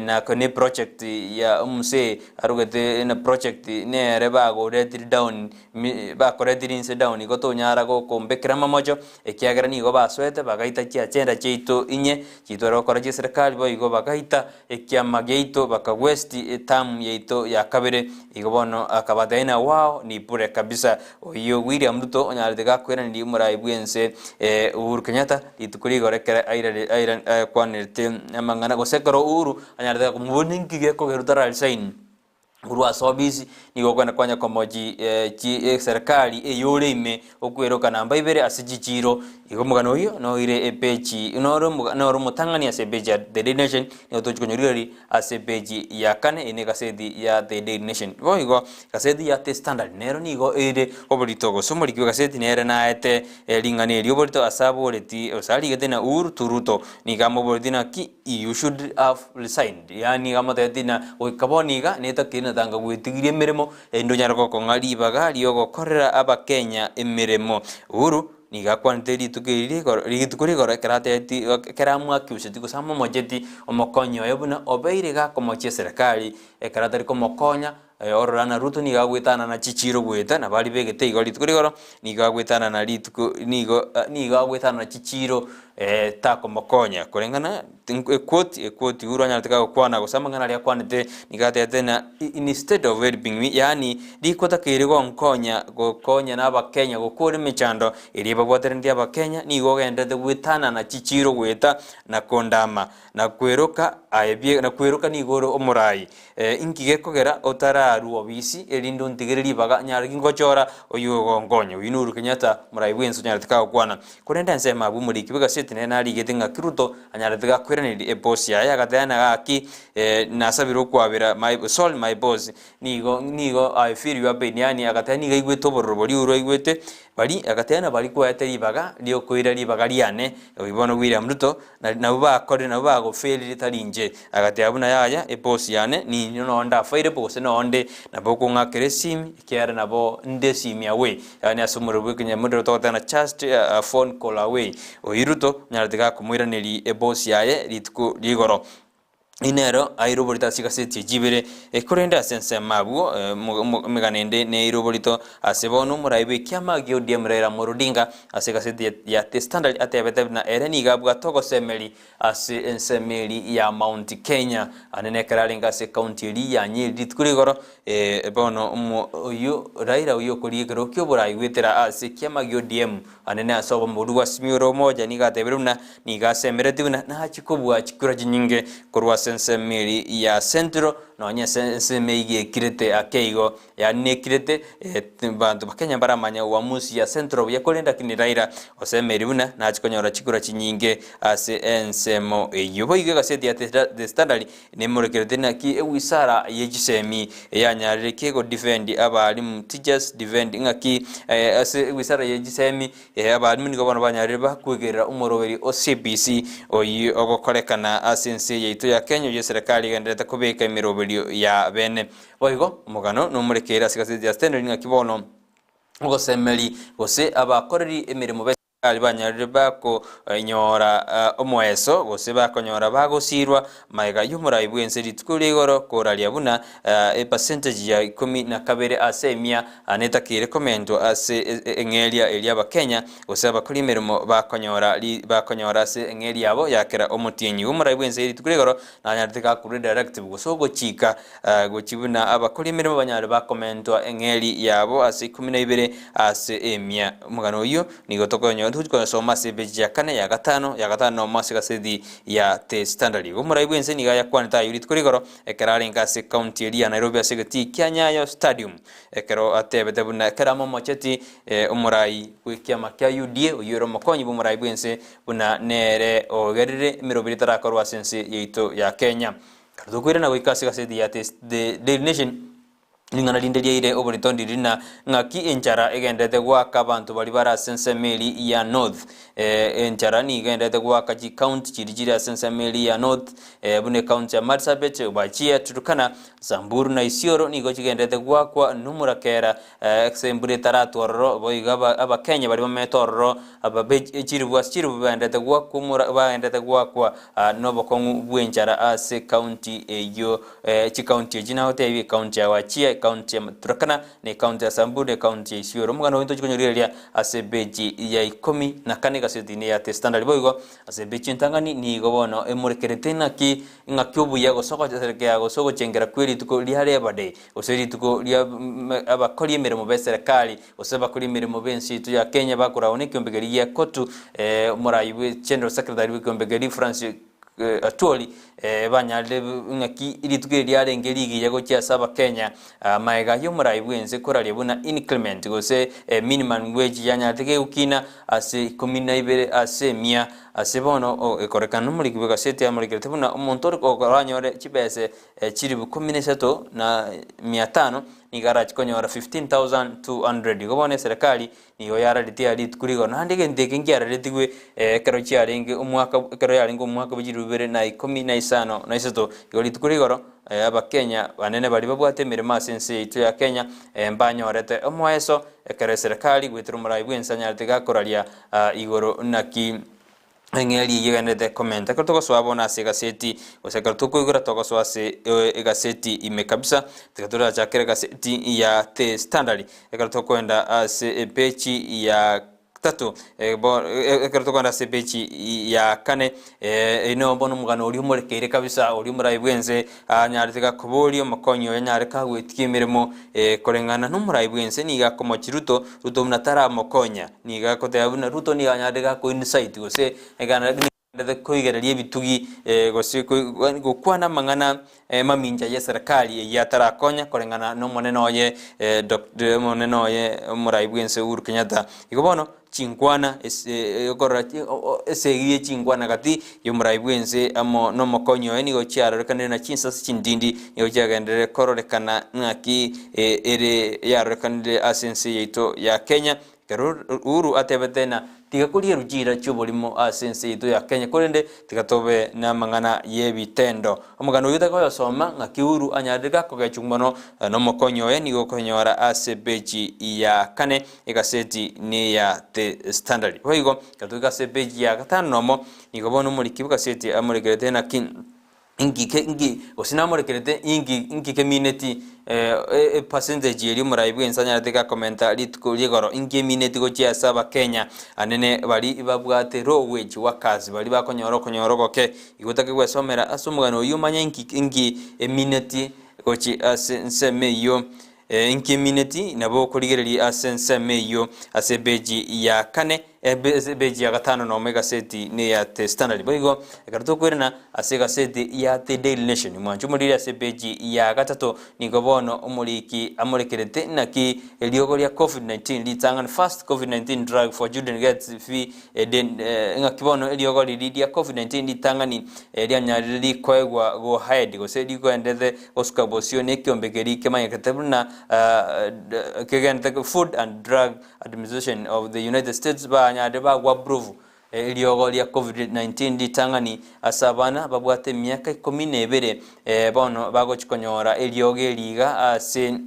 na ne project ya omosee arogete na project nere bagoretiri down bakoretiri inse down igo tonyara gokombekera amamocho ekiagera nigo basoete bagaita chiachenda chiaito inye chitware gokora chieserekari boigo bagaita Ekiama giaito bakagwesti etamu yaito ya kabere, igo bono akabatebia ng'a wao ni bure kabisa. Oyio William Ruto onyarete gakoiraneria omorai bwense Uhuru Kenyatta rituko rigoro ekero airare aira akwanerete amang'ana gose ekero Uhuru anyarete gakomoboria ninki gekogera otara resign. Korwa ase obisi nigo okogenda kwanya komochi chi eserekari eyore ime okweroka namba ibere ase chichiiro. Igo omogano oyio noire epeji noro noro omotang'ani ase epeji ya The Daily Nation nigo tochi konyorigereria ase epeji ya kane eye ne egaseti ya The Daily Nation. Boigo egaseti ya The Standard nero nigo ere oborito gose omoriki bw'egaseti nere naete ring'ana eri oborito ase aboreti gose arigete na Uhuru to Ruto nigo amoboreti naki You should have resigned, yaani iga amotebetie ng'a goika bono iga netakeire natanga gwetigiria emeremo erinde onyare gokong'a ribaga riogokorera abakenya emeremo. Uhuru nigo akwanete rituko eri rigoro rituko rigoro ekero atebetie ekero amoaccuseti gose amomocheti omokonyi oye buna obeire iga akomochia eserekari ekero atari komokonya Orora na Ruto nigo agwetanana chichiiro goeta, na baria begete igo rituko rigoro nigo agwetanana rituko nigo nigo agwetanana chichiiro takomokonya. Koreng'ana equote equote Uhuru anyarete gagokwana gose amang'ana aria akwanete nigo atebete ng'a instead of helping me yaani rikotakeire gonkonya gokonya na abakenya gokora emechando eria ebabwateraneti abakenya nigo ogenderete gwetanana chichiiro goeta na kondama na kweroka aye bie na kweroka nigo ore omorai. Inki gekogera otararua obisi, erinde ontigere ribaga nyare gingochora oyio ogonkonya? Oyio n'Uhuru Kenyatta, omorai bw'ense onyarete kagokwana. Korende ensemo abwo omoriki bw'egaseti nere narigete ng'a Ruto anyarete gakoiraneria ebosi yaye agateba ng'a gaki nasabire okwabera my sorry my boss nigo nigo I feel your pain yaani agateba nigo aigwete obororo boria Uhuru aigwete Baria, agateba, Nabaria kwaete ribaga riokoira ribaga riane, oyio bono William Ruto, na nabwo bakorire, nabwo bagofailire tari inche. Agateba buna yaya, eboss yane, ninye noo ndafaire bo gose noo nde, nabo okong'akera esimi, ekiagera nabo nde esimi away, yaani ase omorero bw'ekenyamorero togoteba ng'a just a phone call away. Oyio Ruto, onyarete gakomoiraneria eboss yaye rituko rigoro. Inero aire oborito ase chigaseti echi ibere, korende ase ensemo abwo emegano ende neire oborito ase bono omorai bw'ekiama gia ODM Raila Amolo Odinga ase egaseti ya The Standard atebete buna ere nigo abwate ogosemeri ase ensemo eria ya Mount Kenya ande nekero arenge ase ekaunti eria ya Nyeri rituko rigoro bono oyio Raila oyio okorigia ekerogo kioborai goetera ase ekiama gia ODM Ande nase obomoru bwa Simioni ore omoja nigo atebire buna nigo asemeretie buna nachie kobua chikura chinyinge korwa ase ensemo eria ya Central. Nonye ase ensemo eyio ekirete ake igo, yaani nekirete, abanto ba Kenya mbaramanye uamuzi ya Central buya korende lakini Raila osemeiri buna nachi konyora chikura chinyinge ase ensemo eyio. Boigo egaseti ya The Standard nemorekerete naki ewizara ye chisemi yanyarire ki godefend abalimu, teachers defend, ng'aki ase ewizara ye chisemi Abalimu nigo bono banyarire bakwegerera omoroberi o CBC oyio ogokorekana ase ense yaito ya Kenya oyio eserekari egendererete kobeka emeroberio ya bene. Boigo omogano nomorekeire ase egaseti ya Standard ng'aki bono ogosemeri gose abakoreri emeremo be serikali banyarire bakonyora omoeso gose bakonyora bagosirwa Magega y'omorai bw'ense rituko ria igoro koraria buna epercentage ya ikomi na kabere ase emia netakeire komentwa ase eng'eria eria abakenya gose abakori emeremo bakonyora bakonyora ase eng'eria yabo ya kera omotienyi. Omorai bw'ense rituko ria igoro nanyarete gakorwa edirective gose ogochika gochia buna abakori emeremo banyare bakomentwa eng'eri yabo ase ikomi na ibere ase emia. Omogano oyio nigo tokonyo tochikonyosoma ase epeji ya kane ya gatano ya gatano nomo ase egaseti ya The Standard. Igo omorai bw'ense nigo ayakwanete ayio rituko rigoro ekero arenge ase ekaunti eria ya Nairobi ase egetii kia Nyayo Stadium ekero atebete buna ekero amomocheti omorai bw'ekiama kia UDA oyio ore omokonyi bw'omorai bw'ense buna nere ogerire emeroberi etarakorwa ase ense yaito ya Kenya. Ekero tokoirana goika ase egaseti ya The Daily Nation Ring'ana rinde riaire oborito ndiri na ng'aki enchara egenderete goaka abanto baria bare ase ensemo eria ya North. Enchara nigo egenderete goaka chicounty chiria chire ase ensemo eria ya North buna ecounty ya Marsabit, Wajir, Turkana, Samburu na Isiolo nigo chigenderete goakwa nomorakera ase embura etaratwa ororo boigo abakenya baria bamenyete ororo chiribu ase chiribu bagenderete goakwa omora bagenderete goakwa nobokong'u bw'enchara ase ecounty eyio. Chikaunti echi nagotebie ekaunti ya Wajir, ekaunti ya Turkana, na ekaunti ya Samburu, na ekaunti ya Isiolo. Omogano oyo ntochi konyorigereria ase epeji ya ikomi na kane egaseti-ini ya The Standard. Boigo ase epeji entang'ani nigo bono emorekerete ng'aki ng'aki obuya gose ogocherekea gose ogochengera kwe rituko ria Labour Day gose rituko ria abakori emeremo b'eserekari gose abakori emeremo b'ense yaito ya Kenya bakoragwa na ekiombe keria gia COTU omorai bwe General Secretary bw'ekiombe keria Francis Atwoli banyarire ng'aki rituko eri riarenge rigiya gochia ase abakenya magega y'omorai bw'ense koraria buna increment gose minimum wage yanyarete gegokina ase ikomi na ibere ase emia ase bono ekorekana nomoriki bw'egaseti amorekerete buna omonto ore oranyore chibese chilifu ikomi na isato na mia tano nigo arachi konyora 15,200 igo bono eserekari Nigo yararetie aa rituko rigoro, naende egento eke nkiararetigwe ekero chiarenge omwaka ekero yarenge omwaka bwe chilifu ibere na ikomi na isano na isato. Igo rituko rigoro Abakenya banene baria babwate emeremo ase ense yaito ya Kenya mbanyorete omoeso ekero eserekari goetera omorai bw'ense anyarete gakoraria igoro naki Eng'eria eyio egenderete komenta. Ekero togosoa bono ase egaseti, gose ekero tokoigora togosoa ase egaseti ime kabisa, tiga torachakere egaseti ya The Standard. Ekero tokoenda ase epeji ya tatu, ekero tokoenda ase epeji ya kane, eyio nabo bono omogano oria omorekeire kabisa, oria omorai bwense anyarete gakoboria omokonyi oye anyare kagwetigia emeremo koreng'ana nomorai bwense nigo akomochi Ruto, Ruto buna taramokonya. Nigo agoteba buna Ruto nigo anyarete gako insight gose ekero koigereria ebitugi gose gokwana amang'ana mamincha ye serikali eyio atarakonya koreng'ana na omonene oye Doctor omonene oye omorai bwense Uhuru Kenyatta. Igo bono chinkwana ase okorora esegi ye chinkwana gati ya omorai bwense amo na omokonyi oye nigo chiarorekanire na chinsase chintindi nigo chiagenderere kororekana ng'aki ere yarorekanire ase ense yaito ya Kenya. Ekero Uhuru atebete na tiga korierwa chiira chi'oborimo ase ense yaito ya Kenya korende tiga tobe namang'ana y'ebitendo. Omogano oyio takoyosoma ng'aki Uhuru anyarire gakogechwa mono nomokonyi oye nigo okonyora ase peji ya kane egaseti neya The Standard. Boigo ekero togoika ase epeji ya gatano nomo nigo bono omoriki bw'egaseti amorekerete naki Inki ke inki gose namorekerete inki inki kemineti epercentage eria omorai bwense anyarete gakomenta rituko rigoro inki emineti gochia ase abakenya anene bari babwate low wage workers bari bakonyora okonyora ogoke igo otake gwesomera ase omogano oyio omanye inki inki emineti gochi ase ensemo eyio inki emineti nabo okorigereria ase ensemo eyio ase epeji ya kane. Ase epeji ya gatano nomo egaseti neya The Standard. Boigo ekero tokoirana ase egaseti ya The Daily Nation, mwanche omoriri ase epeji ya gatato nigo bono omoriki amorekerete naki eriogo ria Covid-19 ritang'ani First Covid-19 drug for children gets fee ng'aki bono eriogo riria ria Covid-19 ritang'ani rianyarire rikoegwa go ahead gose rikoendete gosuka bosio nekiombe keria kemanyekete buna kegendete Food and Drug Administration of the United States banyarire bagwa approve eriogo ria Covid-19 ritang'ani ase abana babwate emiaka ikomi na ebere bono bagochi konyora eriogo eri iga ase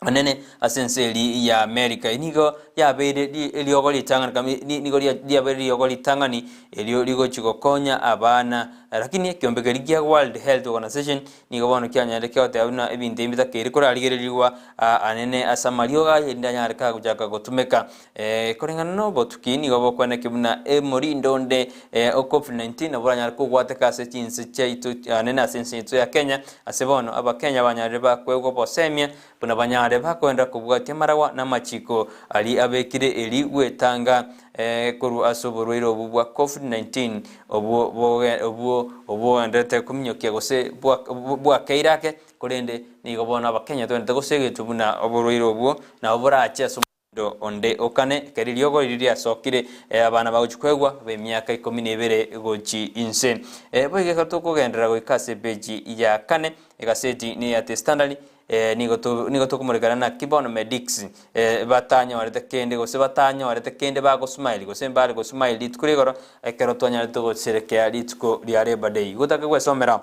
anene ase ense eri ya America. Nigo yabeire eriogo ritang'ani kami nigo riabeire eriogo ritang'ani erio rigochi gokonya abana lakini ekiombe keria kia World Health Organization Nigo bono kianyarire kiagoteba buna ebinto ebi bitakeire korarigererigwa anene ase amariogo aye, erinde anyare kagochaka gotumeka. Koreng'ana nobotuki nigo bokweneki buna emorindo onde o Covid-19 nabo oranyare kogwateka ase chinse chiaito anene ase ense yaito ya Kenya. Ase bono abakenya banyarire bakoegwa obosemia buna banyare bakoenderera kobwatia amaragwa na amachiko aria abekire eri gwetanga korwa ase oborwaire obwo bwa Covid-19 obwo obwo obogendererete kominyokia gose bwakeire ake, korende nigo bono abakenya togendete gosegetwa buna oborwaire obwo nabo borache ase omotindo onde okane, ekero eriogo riria riasokire abana bagochia koegwa b'emiaka ikomi na ebere gochi inse. Boigo ekero tokogenderera goika ase epeji ya kane, egaseti neya The Standard, Nigo nigo tokomorekana naki bono medics batanyorete kende gose batanyorete kende bagosmile gose mbare gosmile rituko ria igoro ekero twanyarete goserekea rituko ria Labour Day. Gotaka gwesomera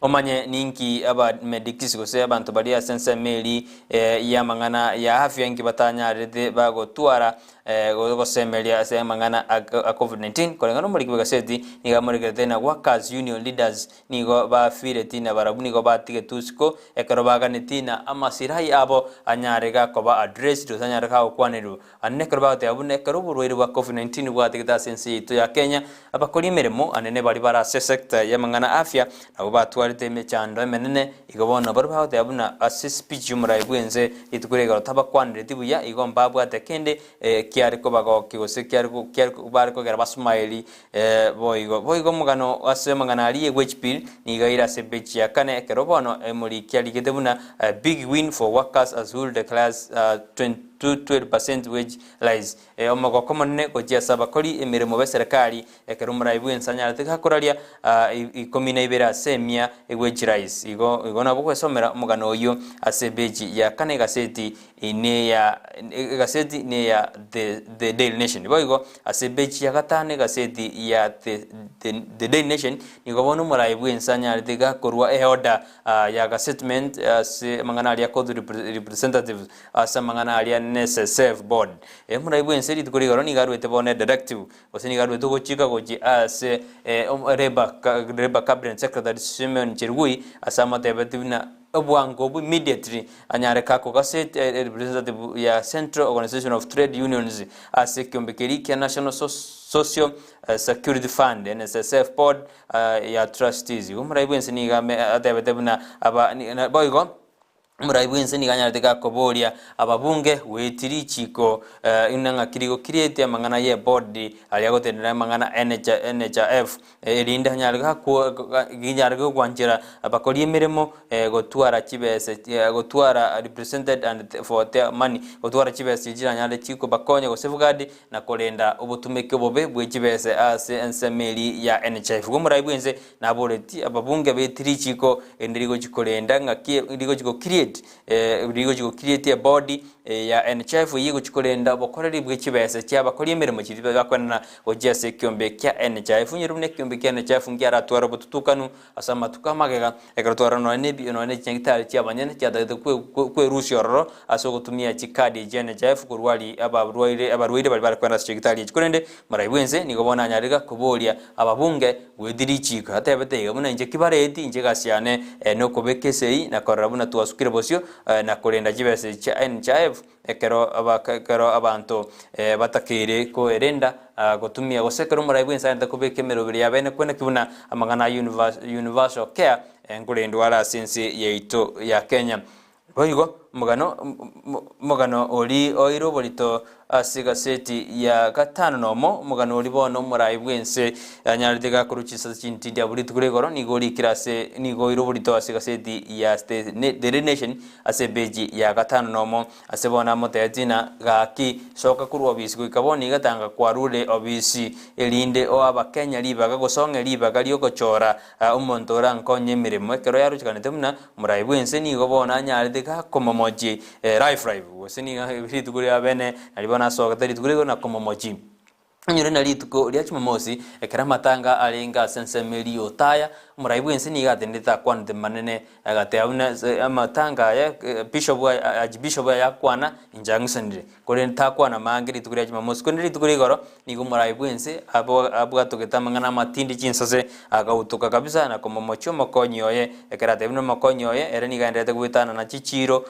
omanye ninki aba medics gose abanto baria ase ensemo eria y'amang'ana ya afya inki batanyarete bagotwara Gosemeria ase amang'ana a Covid-19, koreng'ana nomoriki bw'egaseti nigo amorekerete na Workers Union Leaders nigo bafireti na barabwo nigo batigetwe isiko ekero baganeti na amasirai abo anyare gakoba addressed gose anyare gagokwanerwa. Anene ekero bagoteba buna ekero oborwaire bwa Covid-19 bwatigete ase ense yaito ya Kenya, abakori emeremo anene baria bare ase esector y'amang'ana afya nabwo batwarete emechando emenene Igo bono baria bagoteba buna ase speech y'omorai bw'ense rituko riaigoro tabakwanereti buya, igo mbabwate kende kiare kobagokia gose kiare kiare bare kogera basmile boigo. Boigo omogano ase amang'ana aria egwechipiri nigo aire ase page ya kane ekero bono emoriki arigete buna Big win for workers as Uhuru declares 20% wage rise. Omogoko omonene gochia ase abakori emeremo b'eserekari Ekero omorai bw'ense anyarete gakoraria ikomi na ibere ase emia egwe chirais. Igo igo nabo gwesomera omogano oyio ase epeji ya kane egaseti neya egaseti neya The The Daily Nation. Boigo ase epeji ya gatano egaseti ya The The The Daily Nation nigo bono omorai bw'ense anyarete gakorwa eorder ya gazettement ase amang'ana aria Court Representatives ase amang'ana aria NSSF Board. Omorai bw'ense rituko rigoro nigo aruete bono edirective Gose nigo aruete ogochika gochia ase Labour Cabinet Secretary Simeon Cherugui ase amotebetie buna obwango obwo immediately anyare kakogaseti representative ya Central Organisation of Trade Unions ase ekiombe keria kia National Social Security Fund, NSSF, Board ya Trustees. Igo omorai bwense nigo atebete buna aba boigo. Omorai bw'ense nigo anyarete gakoboria ababunge goetia richiko inwe ng'aki rigokiriete amang'ana y'ebodi aria agotenenera amang'ana NHIF erinde anyare ginyare gogwanchera abakori emeremo gotwara chibese gotwara represented and for their money gotwara chibesa echi chiranyare chikobakonya gosafeguard na korenda obotumeki obobe bwe chibese ase ensemo eria ya NHIF. Igo omorai bw'ense Naboretie ababunge betie richiko erinde rigochi korenda ng'aki rigochi go create rigochi go create ebody ya NHIF eyio egochi korenda obokoreri bwe chibesa chia abakori emeremo chiria bakwenana gochia ase ekiombe kia NHIF. Onyore buna ekiombe kia NHIF nkiaratware obotutukanu ase amatuko amagega ekero twarora nonya ne ebi nonya ne chinyagitari chia abanyene chiatagete kwe kwerusia ororo ase ogotumia chikadi echi chia NHIF korwaria abarwaire abarwaire baria bare kogenda ase chinyagitari echi. Korende morai bwense nigo bono anyarire koboria ababunge Goetia richiiko, atebete iga, Buna inche kibareti, inche egasi yane nokobeka esegi na korora buna twasukire bosio na korenda chibesa echi chia NHIF ekero ekero abanto batakeire koerenda gotumia gose ekero omorai bw'ense agenderete kobeka emeroberi ya bene kweneki buna amang'ana a universal care nkorendwa are ase ense yaito ya Kenya. Boigo, Omogano omogano oria oire oborito ase egaseti ya gatano nomo, omogano oria bono omorai bw'ense anyarete gakorwa chinsase chintindi abwo rituko ria igoro, nigo orikire ase nigo oire oborito ase egaseti ya The Daily Nation ase epeji ya gatano nomo. Ase bono amotebetie ng'a gaki soka korwa obisi goika bono iga tanga kwarure obisi erinde oe abakenya ribaga gose ong'e ribaga riogochora omonto orankonye emeremo ekero yarochekanete buna omorai bwense nigo bono anyarete gakomomochi life life gose nigo rituko ria bene nario bono asogete rituko rigo na komomochi. Onyore na rituko ria Jumamosi, ekero amatanga arenge ase ensemo eria y'Otaya, omorai bw'ense nigo atenenete akwanete manene, agateba buna ase amatanga aya bishop archbishop aye akwana, inche ang'usanire. Korende takwana mange rituko ria Jumamosi, korende rituko ria igoro nigo omorai bw'ense abo abwatogete amang'ana amatindi chinsase, agautoka kabisa na komomochia omokonyi oye, ekero atebire buna omokonyi oye, ere nigo aendererete goetanana chichiiro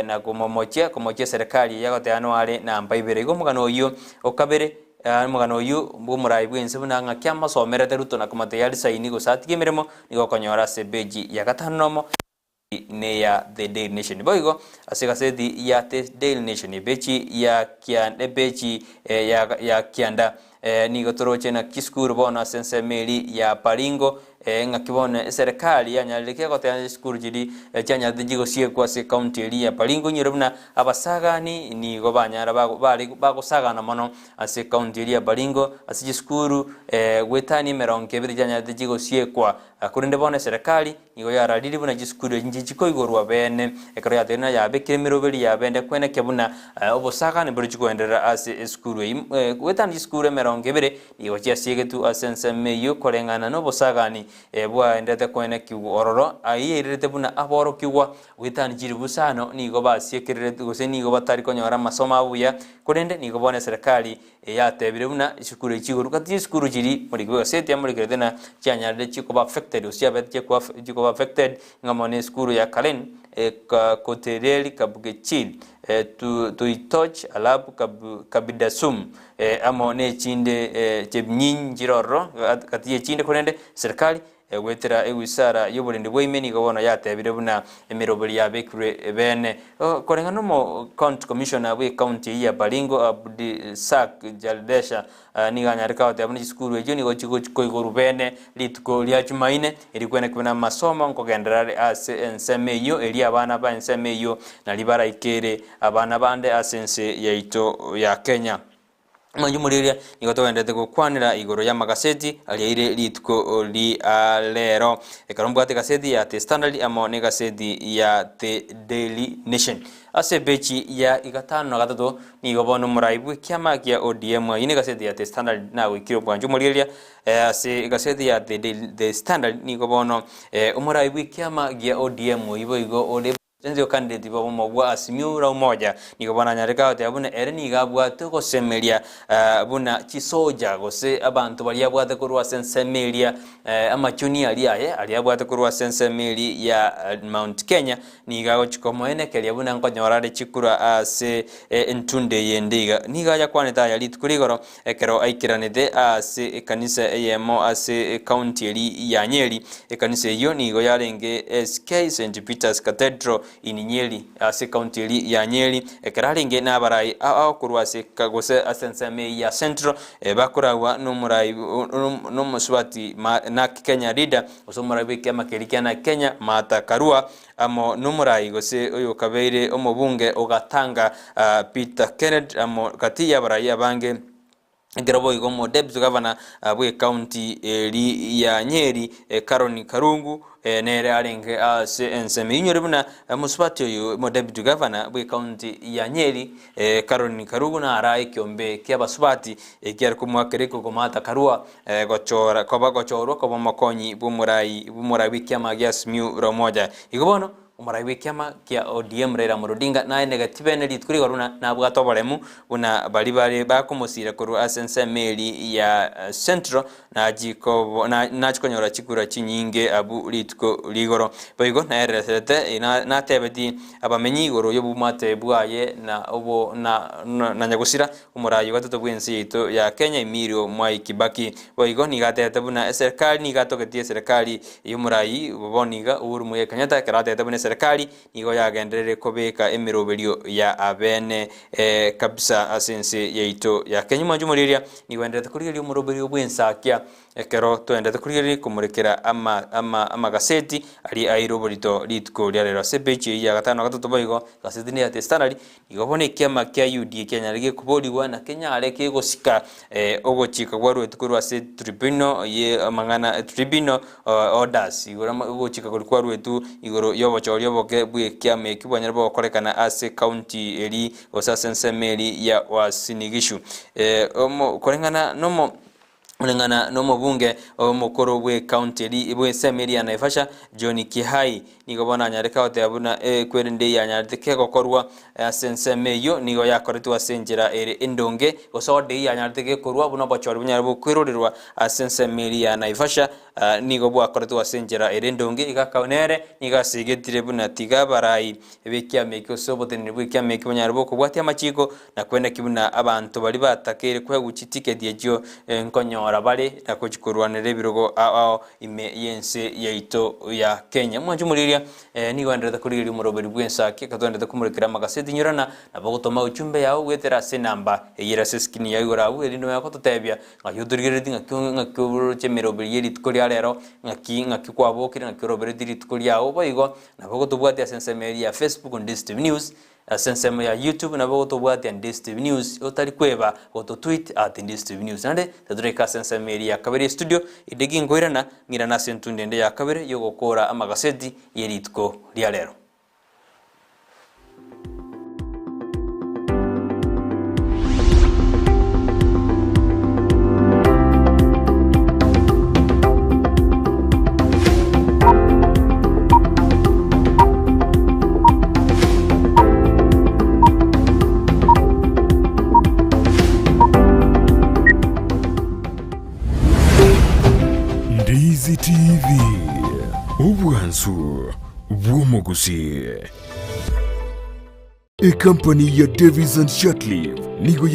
na komomochia, komochia eserekari eye agoteba noare namba ibere. Igo omogano oyio o kabere, omogano oyio bw'omorai bw'ense buna ng'aki amosomerete Ruto na komotebia arisaini gose atige emeremo, nigo okonyora ase epeji ya gatano nomo neya The Daily Nation. Boigo ase egaseti ya The Daily Nation epeji ya kia epeji ya ya kianda nigo toroche ng'a chisukuru bono ase ensemo eria ya Baringo Ng'aki bono eserekari yanyarire ki goteba ng'a chisukuru chiria chianyarete chigosiekwa ase ecounty eria ya Baringo inyore buna abasagani nigo banyara bare bagosagana mono ase ecounty eria ya Baringo ase chisukuru goetania emerongo ebere chianyarete chigosiekwa korende bono eserekari nigo yararire buna chisukuru echi nchichikoigorwa bene ekero yatebire buna yabekire emeroberi ya bende kwenekia buna obosagani mbori chikoenderera ase esukuru eyio goetania chisukuru emerongo ebere Nigo chiasiegetwe ase ensemo eyio koreng'ana nobosagani bwaenderete koenekigwa ororo. Ayio yairerete buna aborokigwa goetania chiribusano nigo basiekererete gose nigo batari konyora amasomo abo buya, korende nigo bono eserekari yatebire buna chisukuru echi chigoro gati chisukuru chiria morikigwe egaseti amorikerete na chianyarire chikoba affected gose chiabete chikoba affected ng'a mono esukuru ya Karen Kotereri Kabgechil Tuitoch Alab Kabidasum amo nechinde chebnyiny nchire ororo gati yechinde korende serikali goetera ewizara yoborendi bwaime nigo bono yatebire buna emeroberi yabekirwe bene. Koreng'ana nomo county commissioner bwe county eyio ya Baringo Abdisak Jaldesha nigo anyarete goteba buna chisukuru echio nigo chigochi koigorwa bene rituko ria Jumaine erio kwenekwa buna amasomo nkogenderera are ase ensemo eyio erio abana ba ensemo eyio nario baraikere Abana bande ase ense yaito ya Kenya. Omonto omorigereria nigo togendererete gokwanera igoro y'amagaseti ariaire rituko ria rero. Ekero mbwate egaseti ya The Standard amo negaseti ya The Daily Nation. Ase epeji ya igatano na gatato nigo bono omorai bw'ekiama kia ODM ayio negaseti ya The Standard nagoikire obwancho omorigereria ase egaseti ya The Daily The Standard nigo bono omorai bw'ekiama gia ODM oyio boigo ore Ense okandeti bobomo bwa Azimio la Umoja nigo bono anyarete goteba buna ere nigo abwate ogosemeria buna chisoja gose abanto baria abwate korwa ase ensemo eria amachuni aria aye aria abwate korwa ase ensemo eria ya Mount Kenya nigo agochia komoenekeria buna nkonyora are chikura ase entunde eyende iga. Nigo ayakwanete aya rituko rigoro Ekero aikeranete ase ekanisa eyemo ase ecounty eria ya Nyeri, ekanisa eyio nigo yarenge SK St Peter's Cathedral in Nyeri ase ecounty eria ya Nyeri. Ekero arenge nabarai ao korwa ase gose ase ensemo eyio ya Central bakoragwa nomorai nomosubati Narc Kenya leader gose omorai bw'ekiama keria kia Narc Kenya Martha Karua amo nomorai gose oyokabeire omobunge o Gatanga Peter Kenneth amo gati y'abarai abange ekero boigo omo deputy governor bw'ecounty eri ya Nyeri Caroline Karungu nere arenge ase ensemo. Inyore buna mosubati oyo omo deputy governor bw'ecounty ya Nyeri Caroline Karungu narae ekiombe ki'abasubati ekiare komoakera ekoko Martha Karua Gochora koba gochorwa koba omokonyi bw'omorai bw'omorai bw'ekiama gia Azimio la Umoja. Igo bono, omorai bw'ekiama kia ODM Raila Amolo Odinga naenegeti bene rituko rigoro buna nabwate oboremu buna baria bare bakomosira korwa ase ensemo eria ya Central nachi kobo nachi konyora chikura chinyinge abwo rituko rigoro. Boigo naereserete natebeti abamenyi igoro y'obomwate bwaye na obo na na nyagosira Omoraai ogatato bw'ense yaito ya Kenya Emilio Mwai Kibaki boigo nigo atebete buna eserekari nigo atogetie eserekari y'omoraai bono iga Uhuru Muigai Kenyatta ekero atebete buna eserekari. eserekari nigo yagenderere kobeka emeroberio ya abene kabisa ase ense yaito ya Kenya. Omwancho omorieria nigo aendererete korigereria omoroberio bw'ensakia ekero toendererete korigereria komorekera ama ama amagaseti aria aire oborito rituko ria rero. Ase epeji eyio ya gatano na gatato boigo egaseti ne ya The Standard Igo bono ekiama kia UDA kianyare gekoborigwa na kenyare kegosika ogochika gwaruetwe korwa ase tribunal ye amang'ana tribunal orders igoro ogochika koria kwaruetwe igoro y'obochori oboke bw'ekiama ekio bwanyare bogokorekana ase county eri gose ase ensemo eri ya Uasin Gishu. Omo koreng'ana nomo Koreng'ana nomobunge omokoro bw'ecounty eri bw'ensemo eria ya Naivasha, John Kihai, nigo bono anyarete goteba buna ekwerende yanyarete kegokorwa ase ensemo eyio nigo yakoretwe ase enchera ere endonge, gose order eyio yanyarete gekorwa buna obochori bonyare bokwerorerwa ase ensemo eria ya Naivasha nigo bwakoretwe ase enchera ere endonge. Iga akaba nere nigo asegetire buna tiga abarai b'ekiama eki gose oboteneneri bw'ekiama eki bonyare bokobwatia amachiko Na kweneki buna abanto baria batakeire koegwa chitiketi echio nkonyora bare na gochia korwanera ebirogo ao ao ime y'ense yaito ya Kenya. Omwancho omorigereria nigo aenderete korigereria omoroberi bw'ensaki ekero twaenderete komorekera amagaseti inyorana nabo ogotoma ujumbe yao goetera ase enamba eyio ere ase eskrini yao igoro abwo erinde onyare gototebia ng'aki otorigereretie ng'aki ng'aki oroche emeroberi ye rituko ria rero ng'aki ng'aki kwabokire ng'aki oroberetie rituko riao boigo nabo ogotobwatia ase ensemo eria ya Facebook Ndisi TV News Ase ensemo ya YouTube nabo ogotobwatia Ndisi TV News otari kweba gototweet at Ndisi TV News. Naende tatoraika ase ensemo eria ya kabere ye studio ende ginkoirana ng'irane ase entundo ende ya kabere yogokora amagaseti ye rituko ria rero. Ndizi TV, obwansu bw'omogusi. Ekampani ya Davis and Shirtliff nigo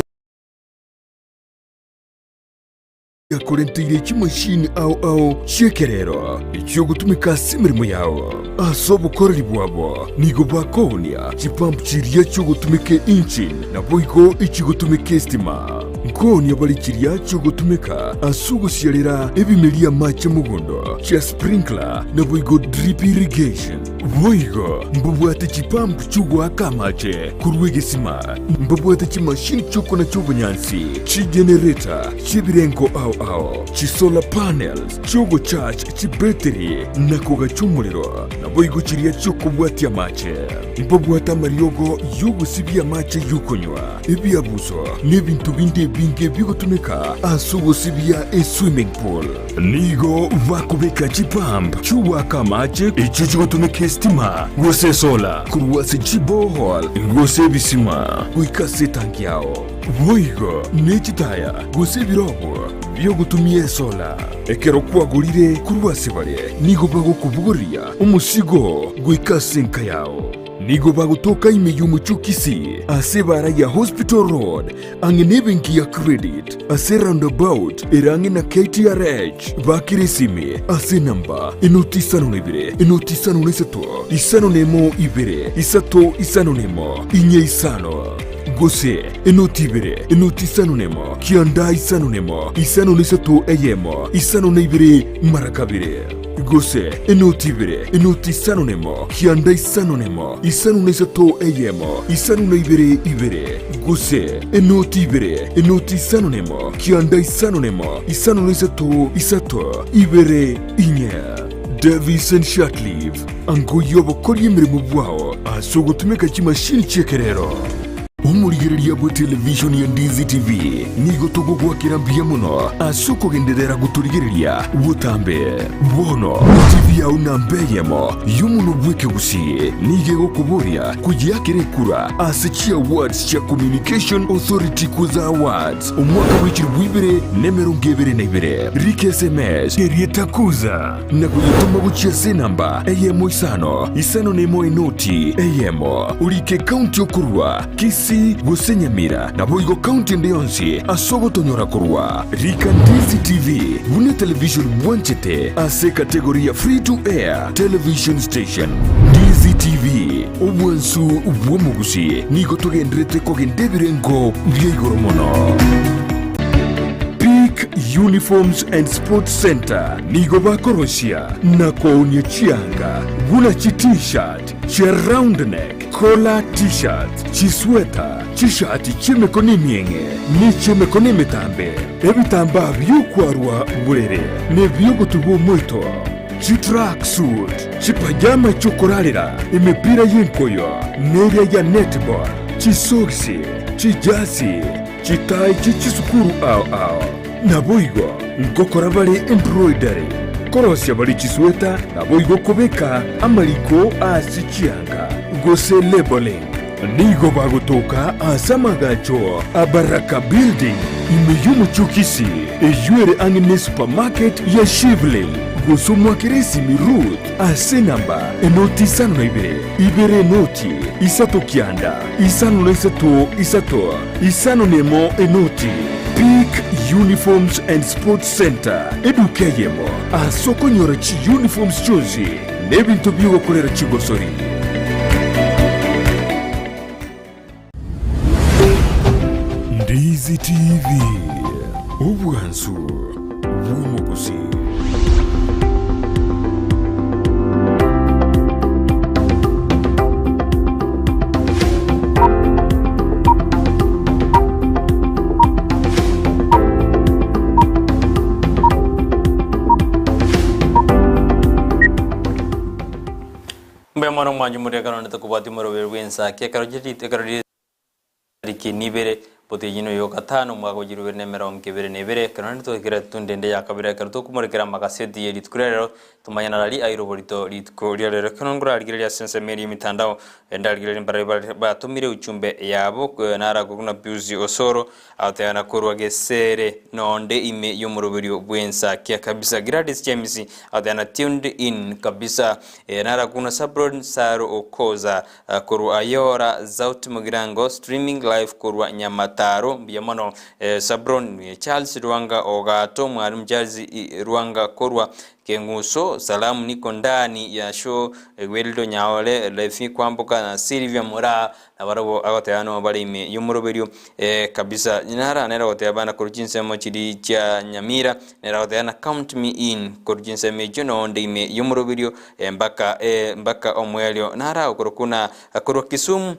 Yakorenteire chimashini ao ao chi'ekerero echi'ogotumeka ase emeremo yao. Ase obokoreri bwabo nigo bakoonia chipump chiria chi'ogotumeka engine, naboigo echigotumeka estima. Nkoonia bare chiria chi'ogotumeka ase ogosiarera ebimeria amache mogondo, chia sprinkler, naboigo drip irrigation. Boigo mbabwate chipump chi'ogoaka amache korwa egesima, mbabwate chimashini chi'okonacha obonyansi, chigenerator, chi'ebirengo ao ao, chisolar panels chi'ogocharge chibetiri na kogacha omorero, naboigo chiria chi'okobwatia amache. Mbabwate amariogo y'ogosibia amache y'okonywa, ebiabuso, na ebinto binde ebinge bigotumeka ase ogosibia eswimming pool. Nigo bakobeka chipump chi'ogoaka amache echio chigotumeka esitima gose esolar korwa ase chiborehole gose ebisima goika ase etanki yao. Boigo ne chitaya gose ebirogo bi'ogotumia esola. Ekero kwagorire korwa ase bare, nigo bagokobogoria omosigo goika ase enka yao. Nigo bagotoka ime y'omochie o Kisii ase ebaara ya Hospital Road ang'e nebenki ya Credit ase roundabout ere ang'e na KTRH. Bakere esimi ase enamba enoti isano na ibere, enoti isano na isato, isano na emo ibere, isato isano na emo, inye isano. Gose enoti ibere, enoti isano nemo, kianda isano nemo, isano na isato eyemo, isano na ibere mara kabere. Gose enoti ibere, enoti isano nemo, kianda isano nemo, isano na isato eyemo, isano na ibere ibere. Gose enoti ibere, enoti isano nemo, kianda isano nemo, isano na isato isato ibere inye. Davison Shirtliff, angoyia obokoria emeremo bwao ase ogotumeka chimashini chi'ekerero. Omorigereria bwe televishoni ya Ndizi TV nigo togogoakera mbuya mono ase okogenderera gotorigereria botambe. Bono TV yao namba eyemo y'omonwa bw'ekegusii nigo egokoboria koyeakera ekura ase chiawards chia Communication Authority Kuza Awards omwaka bw'echilifu ibere na emerongo ebere na ibere. Rika SMS erieta Kuza na koyetoma gochia ase enamba eyemo isano isano na emo enoti eyemo, orike ekaunti okorua, Kisii gose Nyamira, naboigo kaunti ende yonsi ase ogotonyora korwa. Rika Ndizi TV buna etelevision bwanchete ase ekategori ya Free to Air Television Station. Ndizi. Ndizi TV, obwansu bw'omogusi, nigo togenderete kogenda ebirengo bia igoro mono. Peak Uniforms and Sports Center nigo bakorosia na koonia chianga buna chi t-shirt, chia round neck, collar t-shirts, chisweta, chishati chi'emekono emieng'e ne chi'emekono emetambe, ebitambaa bi'okwarwa borere na ebi'ogotuba omoito, chitracksuit, chipajama chi'okorarera, emepira y'enkoyo neria ya netball, chisogisi, chijasi, chitai chie chisukuru ao ao. Naboigo ngokora bare embroidery, korosia bare chisweta, naboigo kobeka amariko ase chianga, gose labelling. Nigo bagotoka ase amagacho a Baraka Building, ime y'omochie o Kisii, eyio ere ang'e ne supermarket ya Shivling. Gose omwakere esimi Ruth ase enamba enoti isano na ibere, ibere enoti, isato kianda, 53 isato, isano nemo enoti. Peak Uniforms and Sports Centre, eduka eyemo ase okonyora chiuniforms chionsi na ebinto bi'ogokorera chigosori. Ndizi TV, obwansu bw'omogusii. Mbuya mono mwanche more ekero onde tokobwatia omoroberi bw'ensaki ekero chirito ekero rire Tariki nibere, botienyi oyo gatano, omwaka o chirubere na emerongo ebere na ebere, ekero naende twaikire etundo ende ya kabere, ekero tokomorekera amagaseti ye rituko ria rero, tomanye narari aire oborito rituko ria rero. Ekero nkorarigereria ase ensemo eria y'emitandao, ndarigereria mbarabwo bare batomire ujumbe yabo, narakwe buna Pius Osoro, agotebana korwa Gesere, nonde ime y'omoroberio bw'ensakia kabisa. Gladys James, agotebana tuned in kabisa. Narakwe buna Sablon Saro Okoza, Korwa Ayora Zauti Mugirango streaming live korwa Nyamataro mbuya mono Sabron Charles Rwanga Ogato Mwalimu Charles Rwanga korwa Keng'uso Salamu niko ndani ya show Weldo Nyaore Levi Kwamboka na Sylvia Moraa nabarabwo agoteba no bare ime yomoroberio kabisa Nara nere ogoteba bana korwa chinsemo chiri chia Nyamira Nere agoteba na count me in korwa chinsemo echio nonde ime yomoroberio mpaka mpaka omoerio naragokorokwa na korwa Kisumu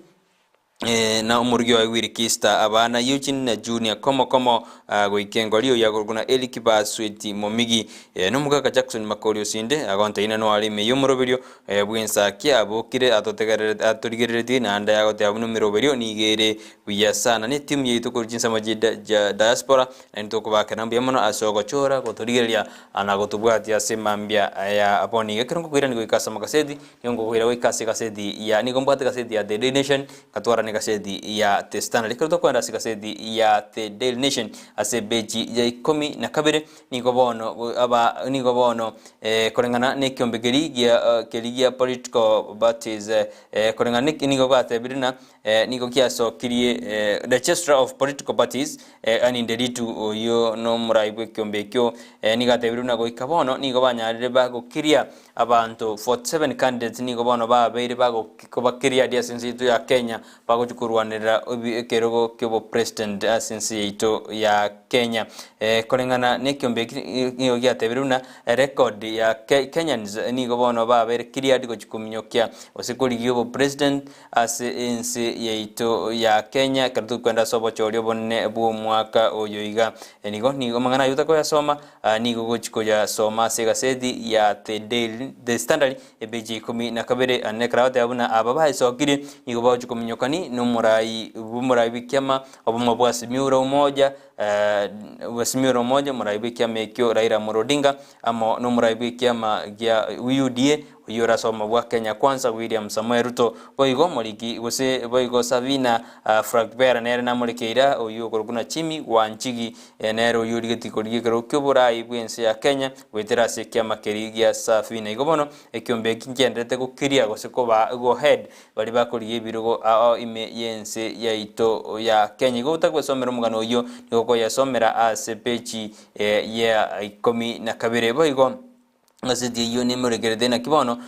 na omorugi oye Wilkista abana Eugene na Junior komo komo goika engori oyio akorokwa na Eric Basweti Momigi na omogaka Jackson Makori Osinde agonteina noare ime yomoroberio bw'ensaki abokire atotegererete atorigereretie naende agoteba buna emeroberio nigo ere buya sana ne etimu yaito korwa chinsemo chia diaspora Naintwe tokobakera mbuya mono ase ogochora gotorigereria na gotobwatia ase mambia aya bono iga. Ekero ngokoirania goika ase amakaseti, nigo ngokoira goika ase egaseti ya nigo mbwate egaseti ya The Daily Nation, ngatwara na egaseti ya The Standard. Ekero tokoenda ase egaseti ya The Daily Nation ase epeji ya ikomi na kabere, nigo bono aba nigo bono koreng'ana na ekiombe keria gia keria gia political parties koreng'ana nigo batebire ng'a Nigo giasokirie Registrar of Political Parties, Anne Nderitu, oyio nomorai bw'ekiombe ekio, nigo atebirie buna goika bono nigo banyarire bagokiria abanto 47 candidates nigo bono babeire bagokiria aria ase ense yaito ya Kenya bagochia korwanerera ekerogo kiobopresident ase ense yaito ya Kenya. Koreng'ana nekiombe eki nigo giatebirie buna record ya Kenyans nigo bono babeire cleared gochia kominyokia gose korigia obopresident Ase ense yaito ya Kenya ekero tokwenda ase obochori obonene bw'omwaka oyo iga. Nigo nigo amang'ana ayio otakoyasoma nigo ogochi koyasoma ase egaseti ya The Daily, The Standard epeji ya ikomi na kabere ande ekero agoteba buna aba baesokirie nigo bagochi kominyokani na omorai bw'omorai bw'ekiama obomo bwa Azimio la Umoja Azimio la Umoja omorai bw'ekiama ekio Raila Amolo Odinga amo nomorai bw'ekiama gia UDA Oyio orase obomo bwa Kenya Kwanza William Samoei Ruto boigo omoriki gose boigo Sabina Flagbera nere namorekeire oyio okorokwa na Jimmy Wanjigi nere oyio origetie korigia ekerogo ki'oborai bw'ense ya Kenya goetera ase ekiama keria gia Safina. Igo bono ekiombe eki nkienderete gokiria gose koba go head baria bakorigia ebirogo ao ime y'ense yaito ya Kenya. Igo otagwesomera omogano oyio nigo okoyesomera ase peji ya ikomi na kabere. Boigo. Egaseti eyio nemorekerete naki bono